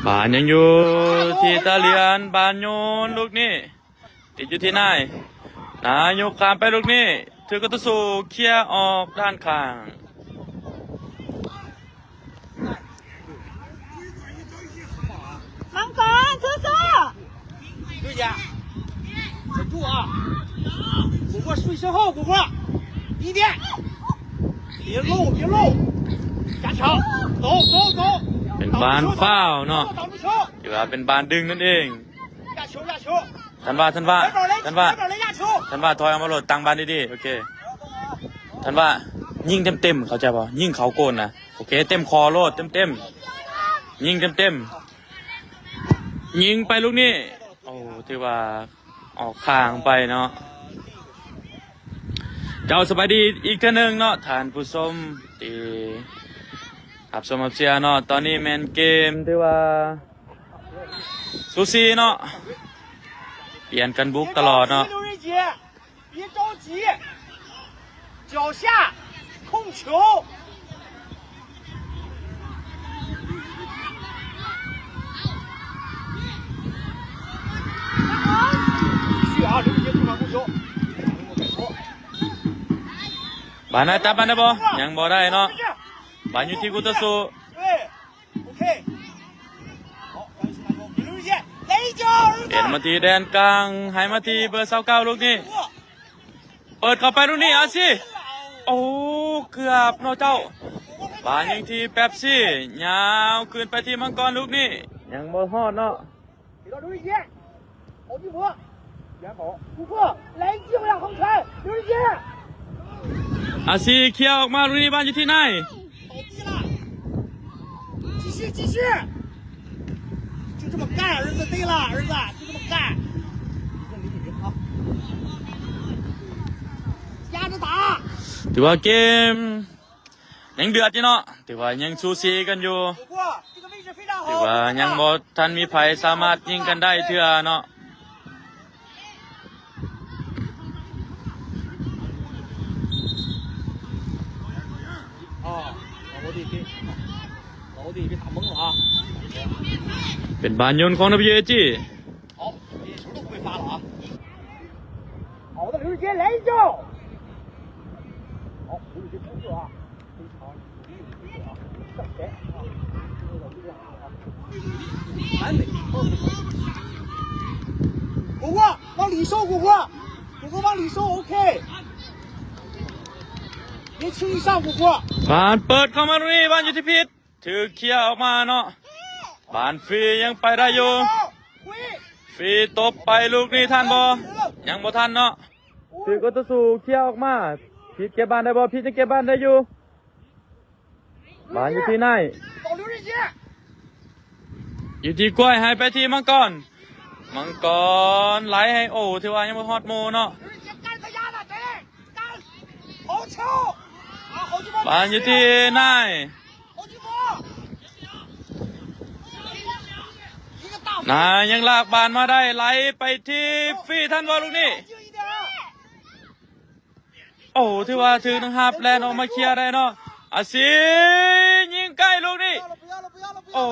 ບານຍັງຢູ່ທີ່ຕາຫຼຽນ ບານໂຍນລູກນີ້ ຕິດຢູ່ທີ່ນາຍ ນາຍຍົກຂ້າມໄປລູກນີ້ ຖືກກະຕູສູເຄຍອອກດ້ານຂ້າງ. ມັງກອນ ສູ້ໆ 对呀，稳住啊！果果睡身后，果果，一点，别漏，别漏，加强，走走走， ເປັນບານຟາວເນາະ 挡住球，挡住球， ຖືວ່າເປັນບານດຶງນັ້ນເອງ. 压球，压球。 ທັນວາ ທັນວາ 来找人， ທັນວາ 来找人压球。 ທັນວາ ຖອຍອອກມາໂລດ ຕັ້ງບານດີໆ ໂອເຄ ທັນວາ ຍິງເຕັມໆ ເຂົ້າໃຈບໍ່? ຍິງເຂົ້າໂກນນະ ໂອເຄ ເຕັມຂໍ້ໂລດ ເຕັມໆ ຍິງເຕັມໆ ຍິງໄປລູກນີ້ ໂອ້ ຖືວ່າອອກຂ້າງໄປເນາະ. ເຈົ້າ ສະບາຍດີອີກເທື່ອໜຶ່ງເນາະ ທ່ານຜູ້ຊົມທີ່ຮັບຊົມຮັບເຊຍເນາະ ຕອນນີ້ແມ່ນເກມຖືວ່າ ສູສີເນາະ ປ່ຽນກັນບຸກຕະຫຼອດເນາະ. 别着急，脚下控球。继续啊，刘宇杰控场控球。 ບານນາຍຕັດມາໄດ້ບໍ່? ຍັງບໍ່ໄດ້ເນາະ ບານຢູ່ທີ່ຄູ່ຕໍ່ສູ້. 对，OK。好，张雨欣拿球，给刘瑞杰来一脚，儿子。 ປ່ຽນມາທີ່ແດນກາງ ໃຫ້ມາທີ່ເບີຊາວເກົ້າລູກນີ້ ເປີດເຂົ້າໄປລູກນີ້ ອາຊີ ໂອ້ ເກືອບເນາະເຈົ້າ ບານຍິງທີ່ແປັບຊີ ຍາວຂຶ້ນໄປທີ່ມັງກອນລູກນີ້ ຍັງບໍ່ຮອດເນາະ. 给到刘瑞杰，跑进攻，远跑，突破，来一记回到横传，刘瑞杰。 ອາຊີເຄຍອອກມາ ລູກນີ້ບານຢູ່ທີ່ນາຍ 倒地了，继续，继续，就这么干，儿子，对了，儿子，就这么干。压着打。 ຖືວ່າເກມ ຍັງເດືອດຢູ່ເນາະ ຖືວ່າຍັງສູສີກັນຢູ່ ຖືວ່າຍັງບໍ່ທັນມີໃຜສາມາດຍິງກັນໄດ້ເທື່ອເນາະ. ເປັນບານໂຍນຂອງ ດັບເບິນຢູເອຈີ. 果果，往里收，果果，果果往里收，OK。别轻易上，果果。 ບານເປີດເຂົ້າມາຕອນນີ້ ບານຢູ່ທີ່ພີດ ຖືກເຄຍອອກມາເນາະ. ບານຟຣີຍັງໄປໄດ້ຢູ່. ຟຣີຕົບໄປລູກນີ້ທັນບໍ່? ຍັງບໍ່ທັນເນາະ. ຖືກໂອໂຕຊູເຄຍອອກມາ. ພີດເກັບບານໄດ້ບໍ່? ພີດຍັງເກັບບານໄດ້ຢູ່. ບານຢູ່ທີ່ນາຍ ຢູ່ທີ່ກ້ວຍ ໃຫ້ໄປທີ່ມັງກອນ. ມັງກອນໄຫຼໃຫ້ ໂອ້ ຖືວ່າຍັງບໍ່ຮອດໝູ່ເນາະ. ບານຢູ່ທີ່ນາຍ. ນາຍຍັງລາກບານມາໄດ້ ໄຫຼໄປທີ່ຟຣີ ທັນບໍ່ລູກນີ້? ໂອ້ ຖືວ່າຖືກນະຮັບ ແລ່ນອອກມາເຄຍໄດ້ເນາະ. ອາຊີ ຍິງໄກລູກນີ້ ໂອ້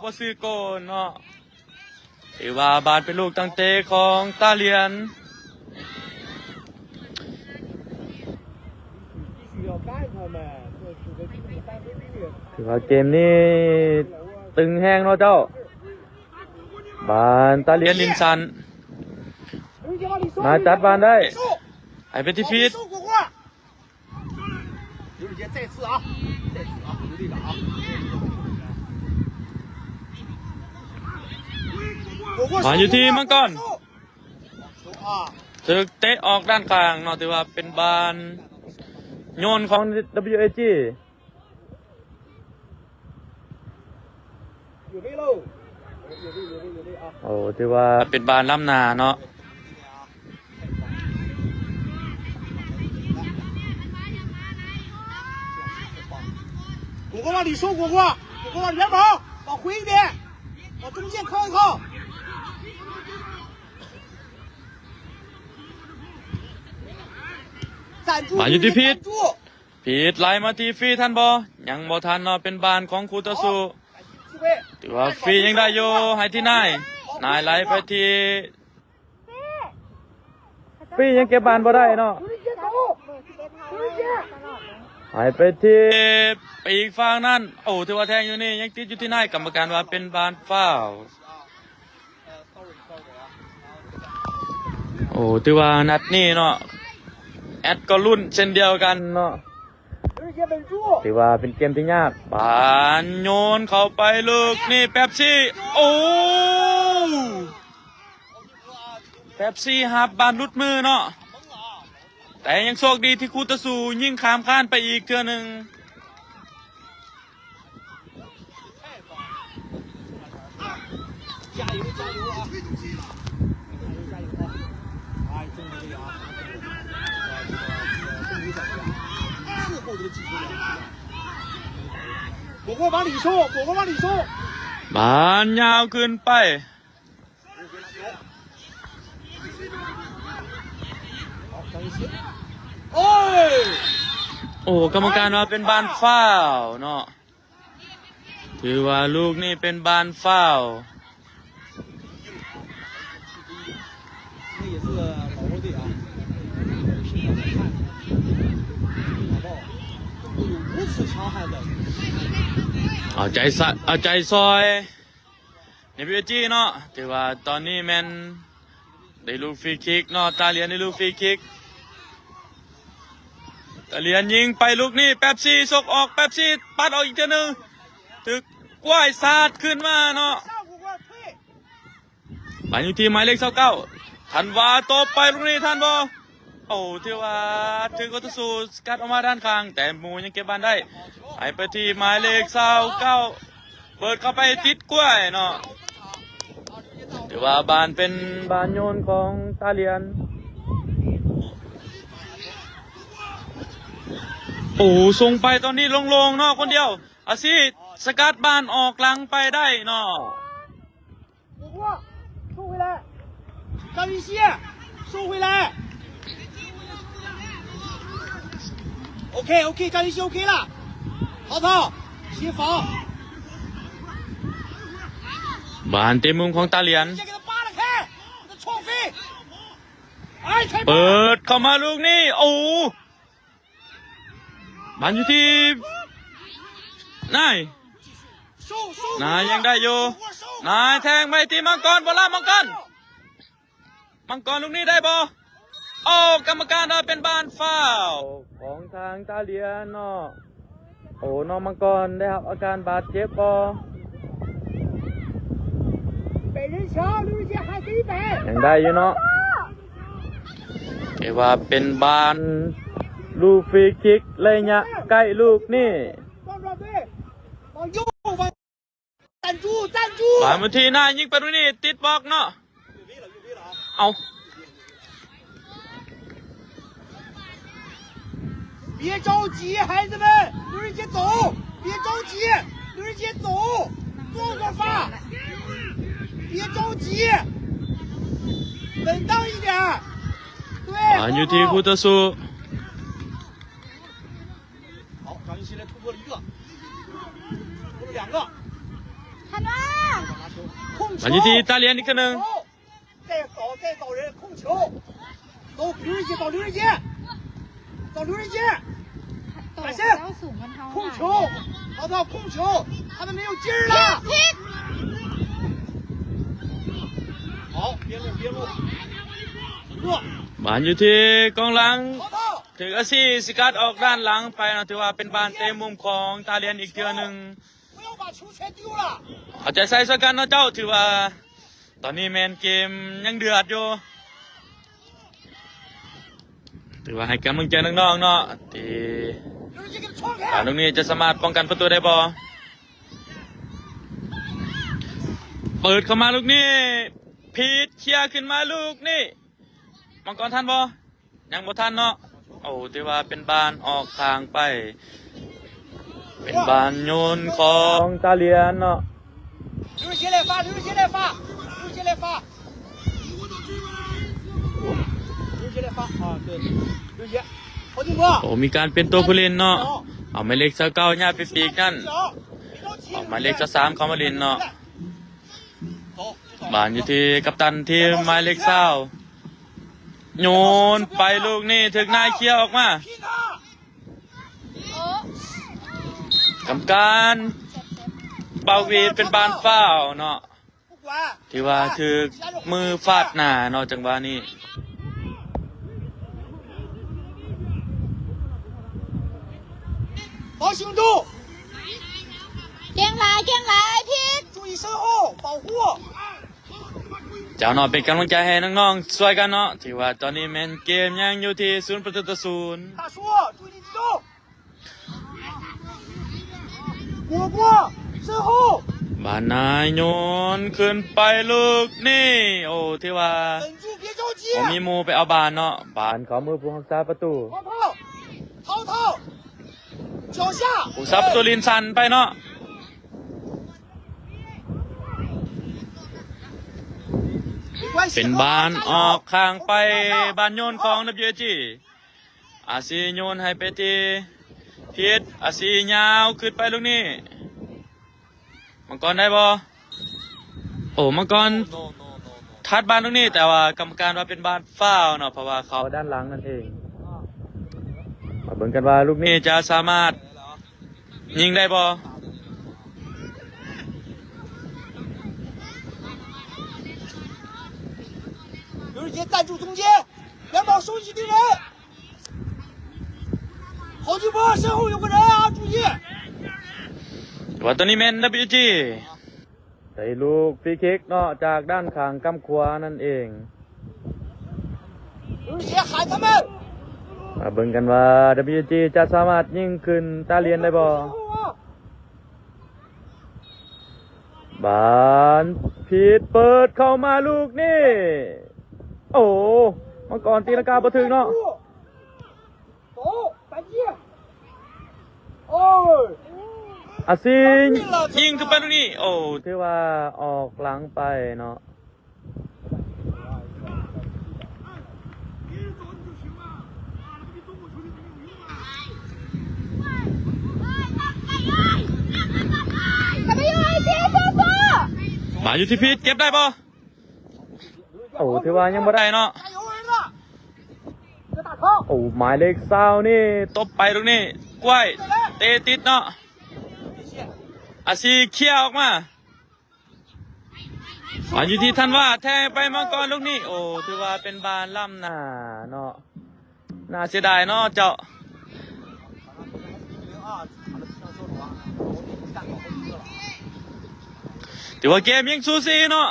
ບໍ່ຊື່ໂກນເນາະ. ຖືວ່າບານເປັນລູກຕັ້ງເຕະຂອງຕາຫຼຽນ. ຖືວ່າເກມນີ້ຕຶງແຮງເນາະເຈົ້າ. ບານຕາຫຼຽນ ລິນສັນ ນາຍຕັດບານໄດ້ ໃຫ້ໄປທີ່ພີດ. ມາຢູ່ທີ່ມັງກອນ ຖືກເຕະອອກດ້ານຂ້າງເນາະ. ຖືວ່າເປັນບານໂຍນຂອງ ດັບເບິນຢູເອຈີ. ໂອ້ ຖືວ່າເປັນບານລ້ຳໜ້າເນາະ. 果果往里收，果果，果果往里面跑，往回一点，往中间靠一靠。 ບານຢູ່ທີ່ພີດ ພີດໄລ່ມາທີ່ຟຣີ ທັນບໍ່? ຍັງບໍ່ທັນເນາະ. ເປັນບານຂອງຄູ່ຕໍ່ສູ້ ຖືວ່າຟຣີຍັງໄດ້ຢູ່ ໃຫ້ທີ່ນາຍ ນາຍໄລ່ໄປທີ່ ຟຣີຍັງເກັບບານບໍ່ໄດ້ເນາະ. ໃຫ້ໄປທີ່ປີກຝັ່ງນັ້ນ ໂອ້ ຖືວ່າແທງຢູ່ນີ້ ຍັງຕິດຢູ່ທີ່ນາຍ. ກຳມະການວ່າເປັນບານຟາວ. ໂອ້ ຖືວ່ານັດນີ້ເນາະ ແອັດກໍລຸ້ນເຊັ່ນດຽວກັນເນາະ. ຖືວ່າເປັນເກມທີ່ຍາກ. ບານໂຍນເຂົ້າໄປລູກນີ້ ເປັບຊີ ໂອ້ ເປັບຊີຮັບບານຫຼຸດມືເນາະ. ແຕ່ຍັງໂຊກດີທີ່ຄູ່ຕໍ່ສູ້ຍິງຂ້າມຄານໄປອີກເທື່ອໜຶ່ງ. ບານຍາວຂຶ້ນໄປ. ໂອ້ ກຳມະການວ່າເປັນບານຟາວເນາະ. ຖືວ່າລູກນີ້ເປັນບານຟາວ. ເອົາໃຈສະ ເອົາໃຈຊ່ອຍ ເອັມຢູເອຈີເນາະ. ຖືວ່າຕອນນີ້ແມ່ນ ໄດ້ລູກຟຣີຄິກເນາະ ຕາຫຼຽນໄດ້ລູກຟຣີຄິກ. ຕາຫຼຽນຍິງໄປລູກນີ້ ເປັບຊີ ຊົກອອກ ເປັບຊີ ປັດອອກອີກເທື່ອໜຶ່ງ ຖືກກ້ວຍສາດຂຶ້ນມາເນາະ. ບານຢູ່ທີ່ໝາຍເລກຊາວເກົ້າ ທັນວາ ຕົບໄປລູກນີ້ ທັນບໍ່? ໂອ້ ຖືວ່າຖືກໂອໂຕຊູສະກັດອອກມາດ້ານຂ້າງ ແຕ່ໝູ່ຍັງເກັບບານໄດ້. ໃຫ້ໄປທີ່ໝາຍເລກຊາວເກົ້າ ເປີດເຂົ້າໄປຕິດກ້ວຍເນາະ. ຖືວ່າບານເປັນບານໂຍນຂອງຕາຫຼຽນ. ໂອ້ ສົ່ງໄປຕອນນີ້ໂລ່ງໆເນາະ ຄົນດຽວ ອາຊີສະກັດບານອອກຫຼັງໄປໄດ້ເນາະ. 张雨绮，收回来。OK，OK，张雨绮OK了。曹操，协防。ບານເຕະມຸມຂອງຕາຫຼຽນ ເປີດເຂົ້າມາລູກນີ້ ໂອ້ ບານຢູ່ທີ່ນາຍ ນາຍຍັງໄດ້ຢູ່ ນາຍແທງໄປທີ່ມັງກອນ ບໍ່ລະ ມັງກອນ ມັງກອນລູກນີ້ໄດ້ບໍ່? ໂອ້ ກຳມະການວ່າເປັນບານຟາວຂອງທາງຕາຫຼຽນເນາະ. ໂອ້ ນ້ອງມັງກອນໄດ້ຮັບອາການບາດເຈັບບໍ່? ຍັງໄດ້ຢູ່ເນາະ. ຖືວ່າເປັນບານລູກຟຣີຄິກໄລຍະໃກ້ລູກນີ້. ບານມື້ທີ່ໜ້າຍິງໄປຕຣງນີ້ ຕິດບລັອກເນາະ. ເອົາ 别着急，孩子们，刘仁杰走，别着急，刘仁杰走，坐着发，别着急，稳当一点。对， ບານຢູ່ທີ່ຄູ່ຕໍ່ສູ້. 好，张雨绮来突破了一个，突破了两个。看啊！控球！ ບານຢູ່ທີ່ຕາຫຼຽນອີກຄັ້ງໜຶ່ງ. 再找，再找人控球。走，刘仁杰，找刘仁杰，找刘仁杰。打深，控球，淘淘控球，他们没有劲儿了。好，边路，边路。 ບານຢູ່ທີ່ກອງຫຼັງ ถูกอาซีสกัดออกด้านหลังไปเนาะ ถือว่าเป็นบานเตะมุมของตาเลียนอีกเทื่อหนึ่ง. เอาใจใส่ช่วยกันเนาะเจ้า ถือว่าตอนนี้แม่นเกมยังเดือดอยู่ ถือว่าให้กำลังใจน้องๆเนาะ ที่บานลูกนี้จะสามารถป้องกันประตูได้บ่ เปิดเข้ามาลูกนี้ พีทเคลียร์ขึ้นมาลูกนี้ มังกรทันบ่ ยังบ่ทันเนาะ โอ้ ถือว่าเป็นบาลออกข้างไป เป็นบาลโยนของตาเลียนเนาะ 刘志杰来发，刘志杰来发，刘志杰来发，刘志杰来发啊，对，刘志杰，好进攻。 โอ้ มีการเปลี่ยนตัวผู้เล่นเนาะ เอาหมายเลขซาวเก้าย้ายไปปีกนั่น เอาหมายเลขซาวสามเข้ามาเล่นเนาะ บาลอยู่ที่กัปตันทีมหมายเลขซาว โยนไปลูกนี้ ถูกนายเคลียร์ออกมา กรรมการเป่าหวีดเป็นบาลฟาวล์เนาะ ถือว่าถูกมือฟาดหน้าเนาะ จังหวะนี้ 保持速度， เก่งหลาย เก่งหลาย พีท 注意身后，保护。 เจ้าเนาะ เป็นกำลังใจให้น้องๆ ช่วยกันเนาะ ถือว่าตอนนี้แม่นเกมยังอยู่ที่ศูนย์ประตูต่อศูนย์ 大叔，注意集中。 果果，身后。 บาลนายโยนขึ้นไปลูกนี้ โอ้ ถือว่า 稳住，别着急。 บ่มีหมู่ไปเอาบาลเนาะ บาลเข้ามือผู้รักษาประตู 淘淘，淘淘，脚下。 ผู้รักษาประตูลิ้นสั่นไปเนาะ เป็นบาลออกข้างไป บาลโยนของ ดับเบิลยูเอจี อาซีโยนให้ไปที่พีท อาซียาวขึ้นไปลูกนี้ มังกรได้บ่ โอ้ มังกรทัดบาลลูกนี้ แต่ว่ากรรมการว่าเป็นบาลฟาวล์เนาะ เพราะว่าเข้าด้านหลังนั่นเอง มาเบิ่งกันว่าลูกนี้จะสามารถยิงได้บ่ 刘志杰站住中间，杨宝收起敌人。 好球波，身后有个人啊，注意！ ว่าตอนนี้แม่น ดับเบิลยูเอจี ได้ลูกฟรีคิกเนาะ จากด้านข้างกำขวานั่นเอง 刘志杰喊他们。 มาเบิ่งกันว่า ดับเบิลยูเอจี จะสามารถยิงขึ้นตาเลียนได้บ่ 身后啊。 บาลผิดเปิดเข้ามาลูกนี้ โอ้ มังกรตีลังกาบ่ถึงเนาะ 走，反击。哦。 อาซียิงขึ้นไปลูกนี้ โอ้ ถือว่าออกหลังไปเนาะ 加油，加油，加油！ ບານຢູ່ທີ່ພີດ ເກັບໄດ້ບໍ່? ໂອ້ ຖືວ່າຍັງບໍ່ໄດ້ເນາະ. ໂອ້ ໝາຍເລກຊາວນີ້ຕົບໄປລູກນີ້ ກ້ວຍເຕະຕິດເນາະ. ອາຊີເຄຍອອກມາ ບານຢູ່ທີ່ທັນວາ ແທງໄປມັງກອນລູກນີ້. ໂອ້ ຖືວ່າເປັນບານລ້ຳໜ້າເນາະ. ໜ້າເສຍດາຍເນາະເຈົ້າ. ຖືວ່າເກມຍັງສູສີເນາະ.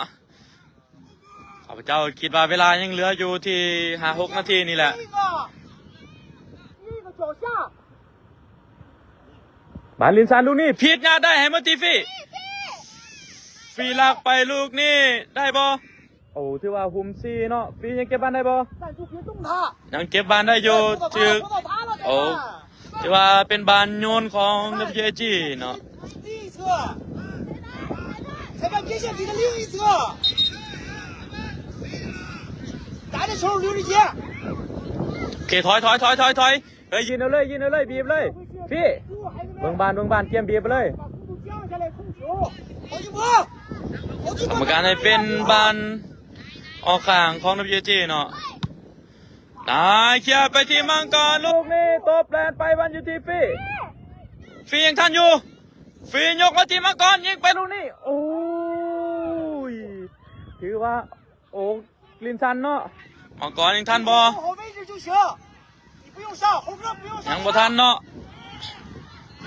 ຂ້າພະເຈົ້າຄິດວ່າເວລາຍັງເຫຼືອຢູ່ທີ່ຫ້າຫົກນາທີນີ້ແຫຼະ. ບານລິນຊັນລູກນີ້ ພີດຍາດໄດ້ໃຫ້ມາຕີຟີ. ຟີລັກໄປລູກນີ້ ໄດ້ບໍ່? ໂອ້ ຖືວ່າຫຸ້ມສີ່ເນາະ. ຟີຍັງເກັບບານໄດ້ບໍ່? ຍັງເກັບບານໄດ້ຢູ່. ຖືກ ໂອ້ ຖືວ່າເປັນບານໂຍນຂອງ WAG ເນາະ. ໂອເຄ ຖອຍ ຖອຍ ຖອຍ ຖອຍ ຖອຍ. ເຮີຍ ຢືນເອົາເລີຍ ຢືນເອົາເລີຍ ບີບເລີຍ. ພີ້ ເບິ່ງບານ ເບິ່ງບານ ກຽມບີບໄປເລີຍ. ກຳມະການໃຫ້ເປັນບານອອກຂ້າງຂອງ WAG ເນາະ. ນາຍເຄຍໄປທີ່ມັງກອນ ລູກນີ້ຕົບແລ່ນໄປ ບານຢູ່ທີ່ຟີ. ຟີຍັງທັນຢູ່. ຟີຍົກມາທີ່ມັງກອນ ຍິງໄປລູກນີ້. ໂອ້ຍ ຖືວ່າ ໂອ້ ລິນຊັນເນາະ. ມັງກອນຍັງທັນບໍ່? ຍັງບໍ່ທັນເນາະ.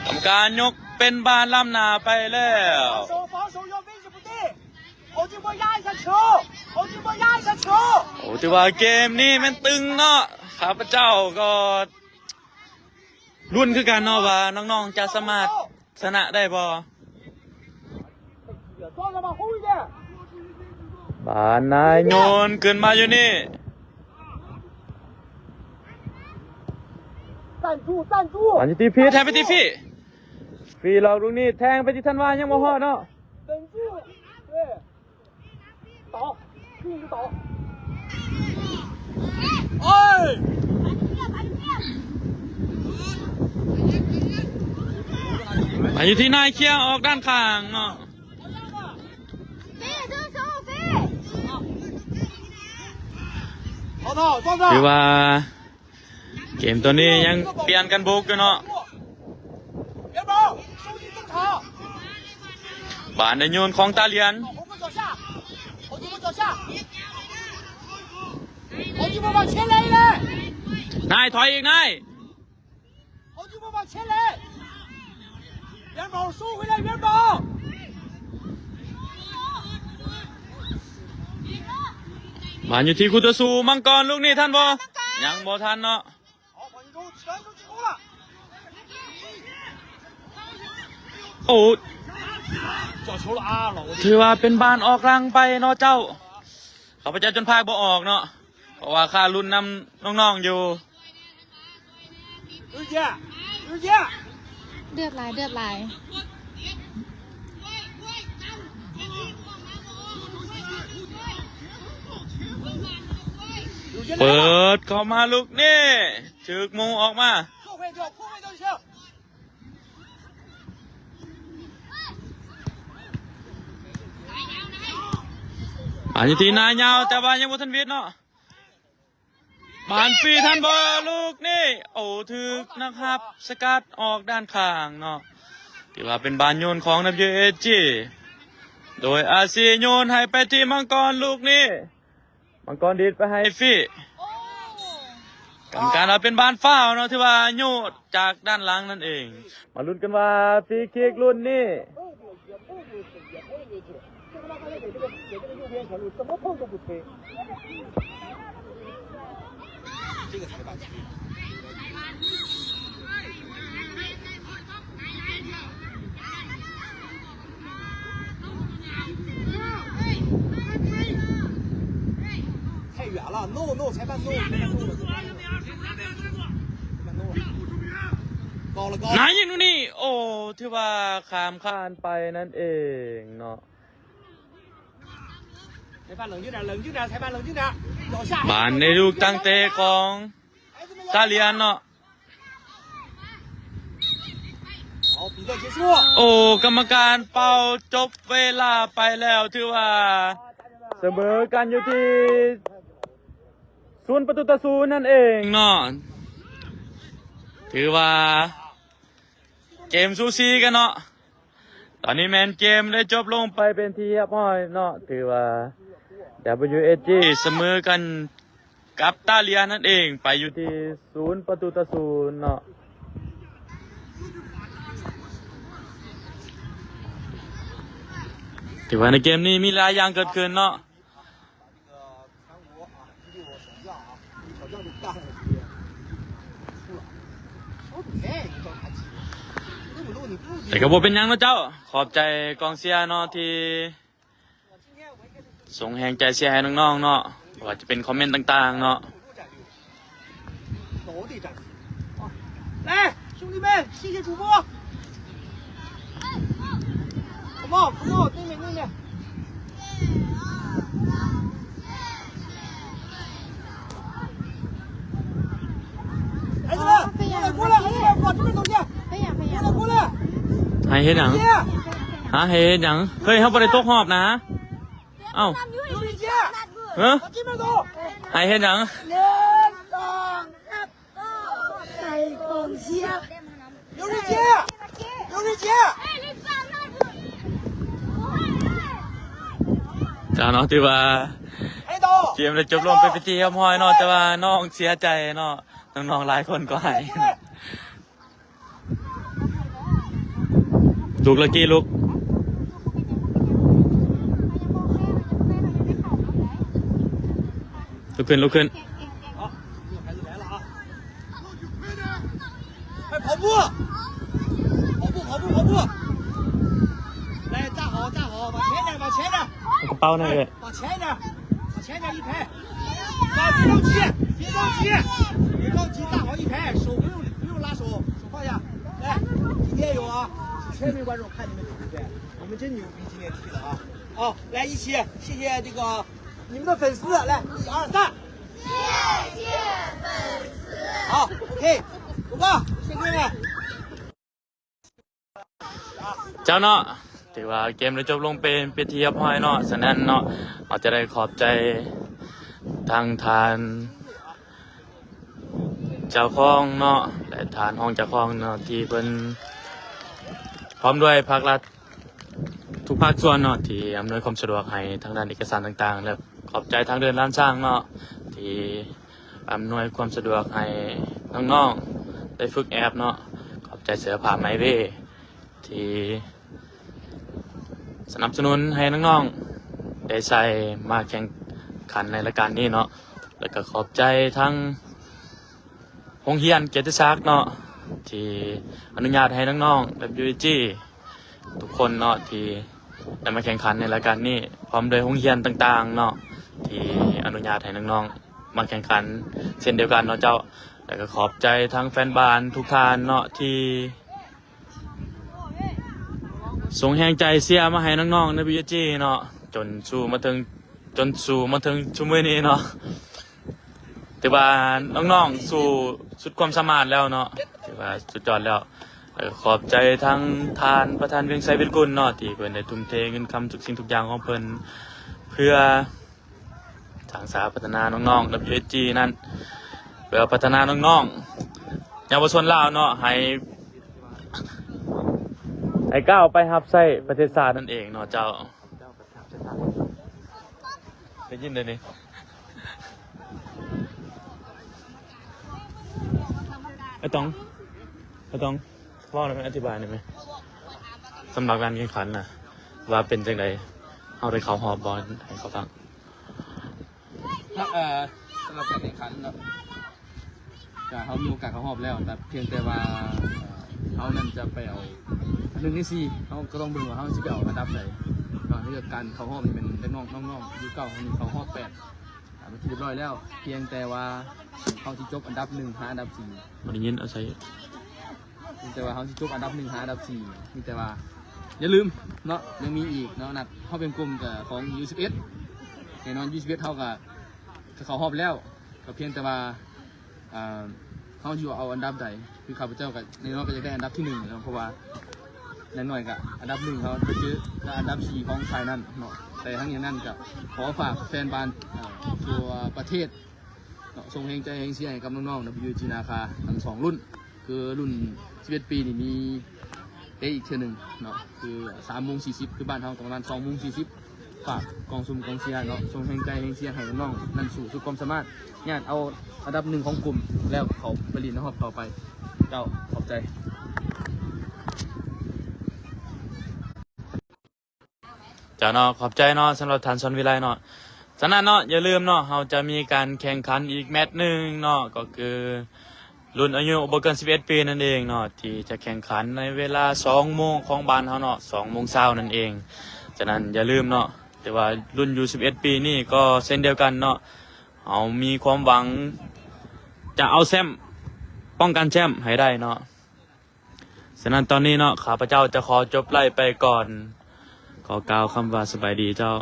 ກຳມະການຍົກເປັນບານລ້ຳໜ້າໄປແລ້ວ. ໂອ້ ຖືວ່າເກມນີ້ແມ່ນຕຶງເນາະ. ຂ້າພະເຈົ້າກໍລຸ້ນຄືກັນເນາະວ່ານ້ອງໆຈະສາມາດ ຊະນະໄດ້ບໍ່? ບານນາຍໂຍນຂຶ້ນມາຢູ່ນີ້ ບານຢູ່ທີ່ພີດ ແທງໄປທີ່ຟີ. ຟີຫຼອກລູກນີ້ ແທງໄປທີ່ທັນວາ ຍັງບໍ່ຮອດເນາະ. ມາຢູ່ທີ່ນາຍເຄຍອອກດ້ານຂ້າງເນາະ. ຖືວ່າເກມໂຕນີ້ຍັງປ່ຽນກັນບຸກຢູ່ເນາະ. ບານໄດ້ໂຍນຂອງຕາຫຼຽນ. ນາຍ ຖອຍອີກ ນາຍ. ບານຢູ່ທີ່ຄູ່ຕໍ່ສູ້ ມັງກອນລູກນີ້ທັນບໍ່? ຍັງບໍ່ທັນເນາະ. ໂອ້ ຖືວ່າເປັນບານອອກຫຼັງໄປເນາະເຈົ້າ. ຂ້າພະເຈົ້າຈົນພາກບໍ່ອອກເນາະ ເພາະວ່າຂ້າລຸ້ນນຳນ້ອງໆຢູ່. ເລືອດຫຼາຍ ເລືອດຫຼາຍ. ເປີດເຂົ້າມາລູກນີ້ ຖືກມຸງອອກມາ. ອັນນີ້ທີ່ນາຍາວ ແຕ່ວ່າຍັງບໍ່ທັນຫວິດເນາະ. ບານຟຣີທັນບໍ່ລູກນີ້? ໂອ້ ຖືກນັກຮັບສະກັດອອກດ້ານຂ້າງເນາະ. ຖືວ່າເປັນບານໂຍນຂອງ WAG ໂດຍ RC ໂຍນໃຫ້ໄປທີ່ມັງກອນລູກນີ້. ມັງກອນດີດໄປໃຫ້ຟຣີ. ກຳມະການວ່າເປັນບານຟາວເນາະ, ຖືວ່າໂຍນຈາກດ້ານຫຼັງນັ້ນເອງ. ມາລຸ້ນກັນວ່າຟຣີຄິກລຸ້ນນີ້ 太远了，no no，裁判no，裁判no了，裁判no了，高了高了。 ນາຍຍິງລູກນີ້ ໂອ້ ຖືວ່າຂ້າມຄານໄປນັ້ນເອງເນາະ. 裁判冷静点，冷静点，裁判冷静点，脚下。 ບານໃນລູກຕັ້ງເຕະຂອງຕາຫຼຽນເນາະ. 好， ໂອ້ ກຳມະການເປົ່າຈົບເວລາໄປແລ້ວ ຖືວ່າສະເໝີກັນຢູ່ທີ່ສູນປະຕູຕໍ່ສູນນັ້ນເອງເນາະ. ຖືວ່າເກມສູສີກັນເນາະ. ຕອນນີ້ແມ່ນເກມໄດ້ຈົບລົງໄປເປັນທີ່ຮຽບຮ້ອຍເນາະ. ຖືວ່າ WSG ສະເໝີກັນ ກັບຕາເລຍນນັ້ນເອງ ໄປຢູ່ທີ່ສູນປະຕູຕໍ່ສູນເນາະ. ຖືວ່າໃນເກມນີ້ມີຫຼາຍຢ່າງເກີດຂຶ້ນເນາະ. ແຕ່ກໍບໍ່ເປັນຫຍັງເນາະເຈົ້າ. ຂອບໃຈກອງເຊຍເນາະທີ່ ສົ່ງແຮງໃຈເຊຍໃຫ້ນ້ອງໆເນາະ ບໍ່ວ່າຈະເປັນຄອມເມັນຕ່າງໆເນາະ. 来，兄弟们，谢谢主播。Come on, come on，对面，对面。 ໃຫ້ເຮັດຫຍັງ? ຮະ ໃຫ້ເຮັດຫຍັງ? ເຮີ້ຍ ເຮົາບໍ່ໄດ້ຕົກຮອບນະ. ເອົ້າ ເຮີ້ຍ ໃຫ້ເຮັດຫຍັງ? ເຈົ້າເນາະ ຖືວ່າເກມໄດ້ຈົບລົງໄປເປັນທີ່ຮຽບຮ້ອຍເນາະ ແຕ່ວ່ານ້ອງເສຍໃຈເນາະ ນ້ອງໆຫຼາຍຄົນກໍໄຫ້. ລຸກລະກີ້ ລຸກ ລຸກຂຶ້ນ ລຸກຂຶ້ນ. 快跑步！跑步，跑步，跑步！来，站好，站好，往前点，往前点！ ກະເປົານັ້ນເອີຍ 往前点，往前点一拍！啊，别着急，别着急，别着急，站好一排，手不用，不用拉手，手放下。来，今天有啊，几千名观众看你们比赛，你们真牛逼，今天踢的啊！好，来，一起，谢谢这个 你们的粉丝，来，一二三。谢谢粉丝。好，OK，主播，谢谢各位。 ເຈົ້າເນາະ ຖືວ່າເກມໄດ້ຈົບລົງເປັນ ເປັນທີ່ຮຽບຮ້ອຍເນາະ. ສະນັ້ນເນາະ ເຮົາຈະໄດ້ຂອບໃຈທາງທ່ານ ເຈົ້າຂອງເນາະ ແລະ ທ່ານຮອງເຈົ້າຂອງເນາະ ທີ່ເພິ່ນ ພ້ອມດ້ວຍພາກລັດທຸກພາກສ່ວນເນາະ ທີ່ອຳນວຍຄວາມສະດວກໃຫ້ທາງດ້ານເອກະສານຕ່າງໆ ແລະ ຂອບໃຈທາງເດີ່ນລ້ານຊ້າງເນາະ ທີ່ອຳນວຍຄວາມສະດວກໃຫ້ນ້ອງໆໄດ້ຝຶກແອບເນາະ. ຂອບໃຈເສື້ອຜ້າໄມເວ ທີ່ສະໜັບສະໜູນໃຫ້ນ້ອງໆໄດ້ໃສ່ມາແຂ່ງຂັນໃນລາຍການນີ້ເນາະ ແລ້ວກໍຂອບໃຈທາງໂຮງຮຽນກຽດຕິສັກເນາະ ທີ່ອະນຸຍາດໃຫ້ນ້ອງໆ WSG ທຸກຄົນເນາະ ທີ່ໄດ້ມາແຂ່ງຂັນໃນລາຍການນີ້ ພ້ອມດ້ວຍໂຮງຮຽນຕ່າງໆເນາະ ທີ່ອະນຸຍາດໃຫ້ນ້ອງໆມາແຂ່ງຂັນເຊັ່ນດຽວກັນເນາະເຈົ້າ. ແລ້ວກໍຂອບໃຈທາງແຟນບານທຸກທ່ານເນາະ ທີ່ ສົ່ງແຮງໃຈເຊຍມາໃຫ້ນ້ອງໆໃນ WSG ເນາະ ຈົນສູ່ມາເຖິງ ຈົນສູ່ມາເຖິງຊຸມມື້ນີ້ເນາະ. ຖືວ່ານ້ອງໆສູ້ສຸດຄວາມສາມາດແລ້ວເນາະ ຖືວ່າສຸດຍອດແລ້ວ. ແລ້ວກໍຂອບໃຈທາງທ່ານປະທານວຽງໄຊ ວິດກຸນເນາະ ທີ່ເພິ່ນໄດ້ທຸ່ມເທເງິນຄຳທຸກສິ່ງທຸກຢ່າງຂອງເພິ່ນ ເພື່ອ ທາງສາພັດທະນານ້ອງໆ WSG ນັ້ນ ເພື່ອພັດທະນານ້ອງໆເຍົາວະຊົນລາວເນາະ ໃຫ້ ໃຫ້ກ້າວໄປຮັບໃຊ້ປະເທດຊາດນັ້ນເອງເນາະເຈົ້າ. ໄດ້ຍິນເດ້ນີ້ ອ້າຍຕອງ ອ້າຍຕອງ ເວົ້າໄດ້ໄໝ? ອະທິບາຍໄດ້ໄໝ? ສຳລັບການແຂ່ງຂັນນະ ວ່າເປັນຈັ່ງໃດ? ເຮົາໄດ້ເຂົ້າຮອບບໍ່? ໃຫ້ເຂົາຟັງ. ເອີ ສຳລັບການແຂ່ງຂັນເນາະ ກະເຮົາມີໂອກາດເຂົ້າຮອບແລ້ວ ແຕ່ພຽງແຕ່ວ່າ ເອີ ເຮົານັ້ນຈະໄປເອົາໜຶ່ງໃນສີ່ ເຮົາກໍຕ້ອງເບິ່ງວ່າເຮົາຊິໄປເອົາອັນດັບໃດເນາະ. ໃນເລື່ອງການເຂົ້າຮອບນີ້ແມ່ນເດັກນ້ອງ ນ້ອງໆ ຢູ່ເກົ່າເຮົານີ້ເຂົ້າຮອບແປດ ອ່າ ເປັນທີ່ຮຽບຮ້ອຍແລ້ວ ພຽງແຕ່ວ່າເຮົາຊິຈົບອັນດັບໜຶ່ງຫາອັນດັບສີ່ ບໍ່ໄດ້ຍິນ ເອົາໃສ່ ມີແຕ່ວ່າເຮົາຊິຈົບອັນດັບໜຶ່ງຫາອັນດັບສີ່ ມີແຕ່ວ່າຢ່າລືມເນາະ ຍັງມີອີກເນາະ ນັດຮອບແບ່ງກຸ່ມກະຂອງ ຢູສິບເອັດ ແນ່ນອນ ຢູສິບເອັດ ເຮົາກະ ກະເຂົ້າຮອບແລ້ວ ກະພຽງແຕ່ວ່າ ອ່າ ເຮົາຢູ່ເອົາອັນດັບໃດ ຄືຂ້າພະເຈົ້າກະແນ່ນອນກະຢາກໄດ້ອັນດັບທີໜຶ່ງເນາະ ເພາະວ່າ ຢ່າງໜ້ອຍກໍອັນດັບໜຶ່ງເຮົາຈະເຈີກັບອັນດັບສີ່ຂອງສາຍນັ້ນເນາະ. ແຕ່ທັງນີ້ນັ້ນກໍຂໍຝາກແຟນບານ ເອີ ທົ່ວປະເທດເນາະ ສົ່ງແຮງໃຈແຮງເຊຍໃຫ້ກັບນ້ອງໆ ນຳຢູ່ທີ່ນາຄາທັງສອງລຸ້ນ ຄືລຸ້ນສິບເອັດປີນີ້ມີເຕະອີກເທື່ອໜຶ່ງເນາະ ຄືສາມໂມງສີ່ສິບ ຄືບ້ານເຮົາກໍປະມານສອງໂມງສີ່ສິບ. ຝາກກອງຊຸມກອງເຊຍເນາະ ສົ່ງແຮງໃຈແຮງເຊຍໃຫ້ນ້ອງໆນັ້ນສູ້ສຸດຄວາມສາມາດ ຍາດເອົາອັນດັບໜຶ່ງຂອງກຸ່ມ ແລ້ວເຂົ້າໄປຫຼິ້ນໃນຮອບຕໍ່ໄປ. ເຈົ້າ ຂອບໃຈ. ເຈົ້າເນາະ ຂອບໃຈເນາະ ສຳລັບທ່ານສອນວິໄລເນາະ. ສະນັ້ນເນາະ ຢ່າລືມເນາະ ເຮົາຈະມີການແຂ່ງຂັນອີກແມັດໜຶ່ງເນາະ ກໍຄືລຸ້ນອາຍຸບໍ່ເກີນສິບເອັດປີນັ້ນເອງເນາະ ທີ່ຈະແຂ່ງຂັນໃນເວລາສອງໂມງຂອງບ້ານເຮົາເນາະ ສອງໂມງເຊົ້ານັ້ນເອງ. ສະນັ້ນຢ່າລືມເນາະ ແຕ່ວ່າລຸ້ນຢູ່ສິບເອັດປີນີ້ກໍເຊັ່ນດຽວກັນເນາະ ເຮົາມີຄວາມຫວັງຈະເອົາແຊ້ມ ປ້ອງກັນແຊ້ມໃຫ້ໄດ້ເນາະ. ສະນັ້ນຕອນນີ້ເນາະ ຂ້າພະເຈົ້າຈະຂໍຈົບໄລຟ໌ໄປກ່ອນ ຂໍກ່າວຄຳວ່າສະບາຍດີເຈົ້າ.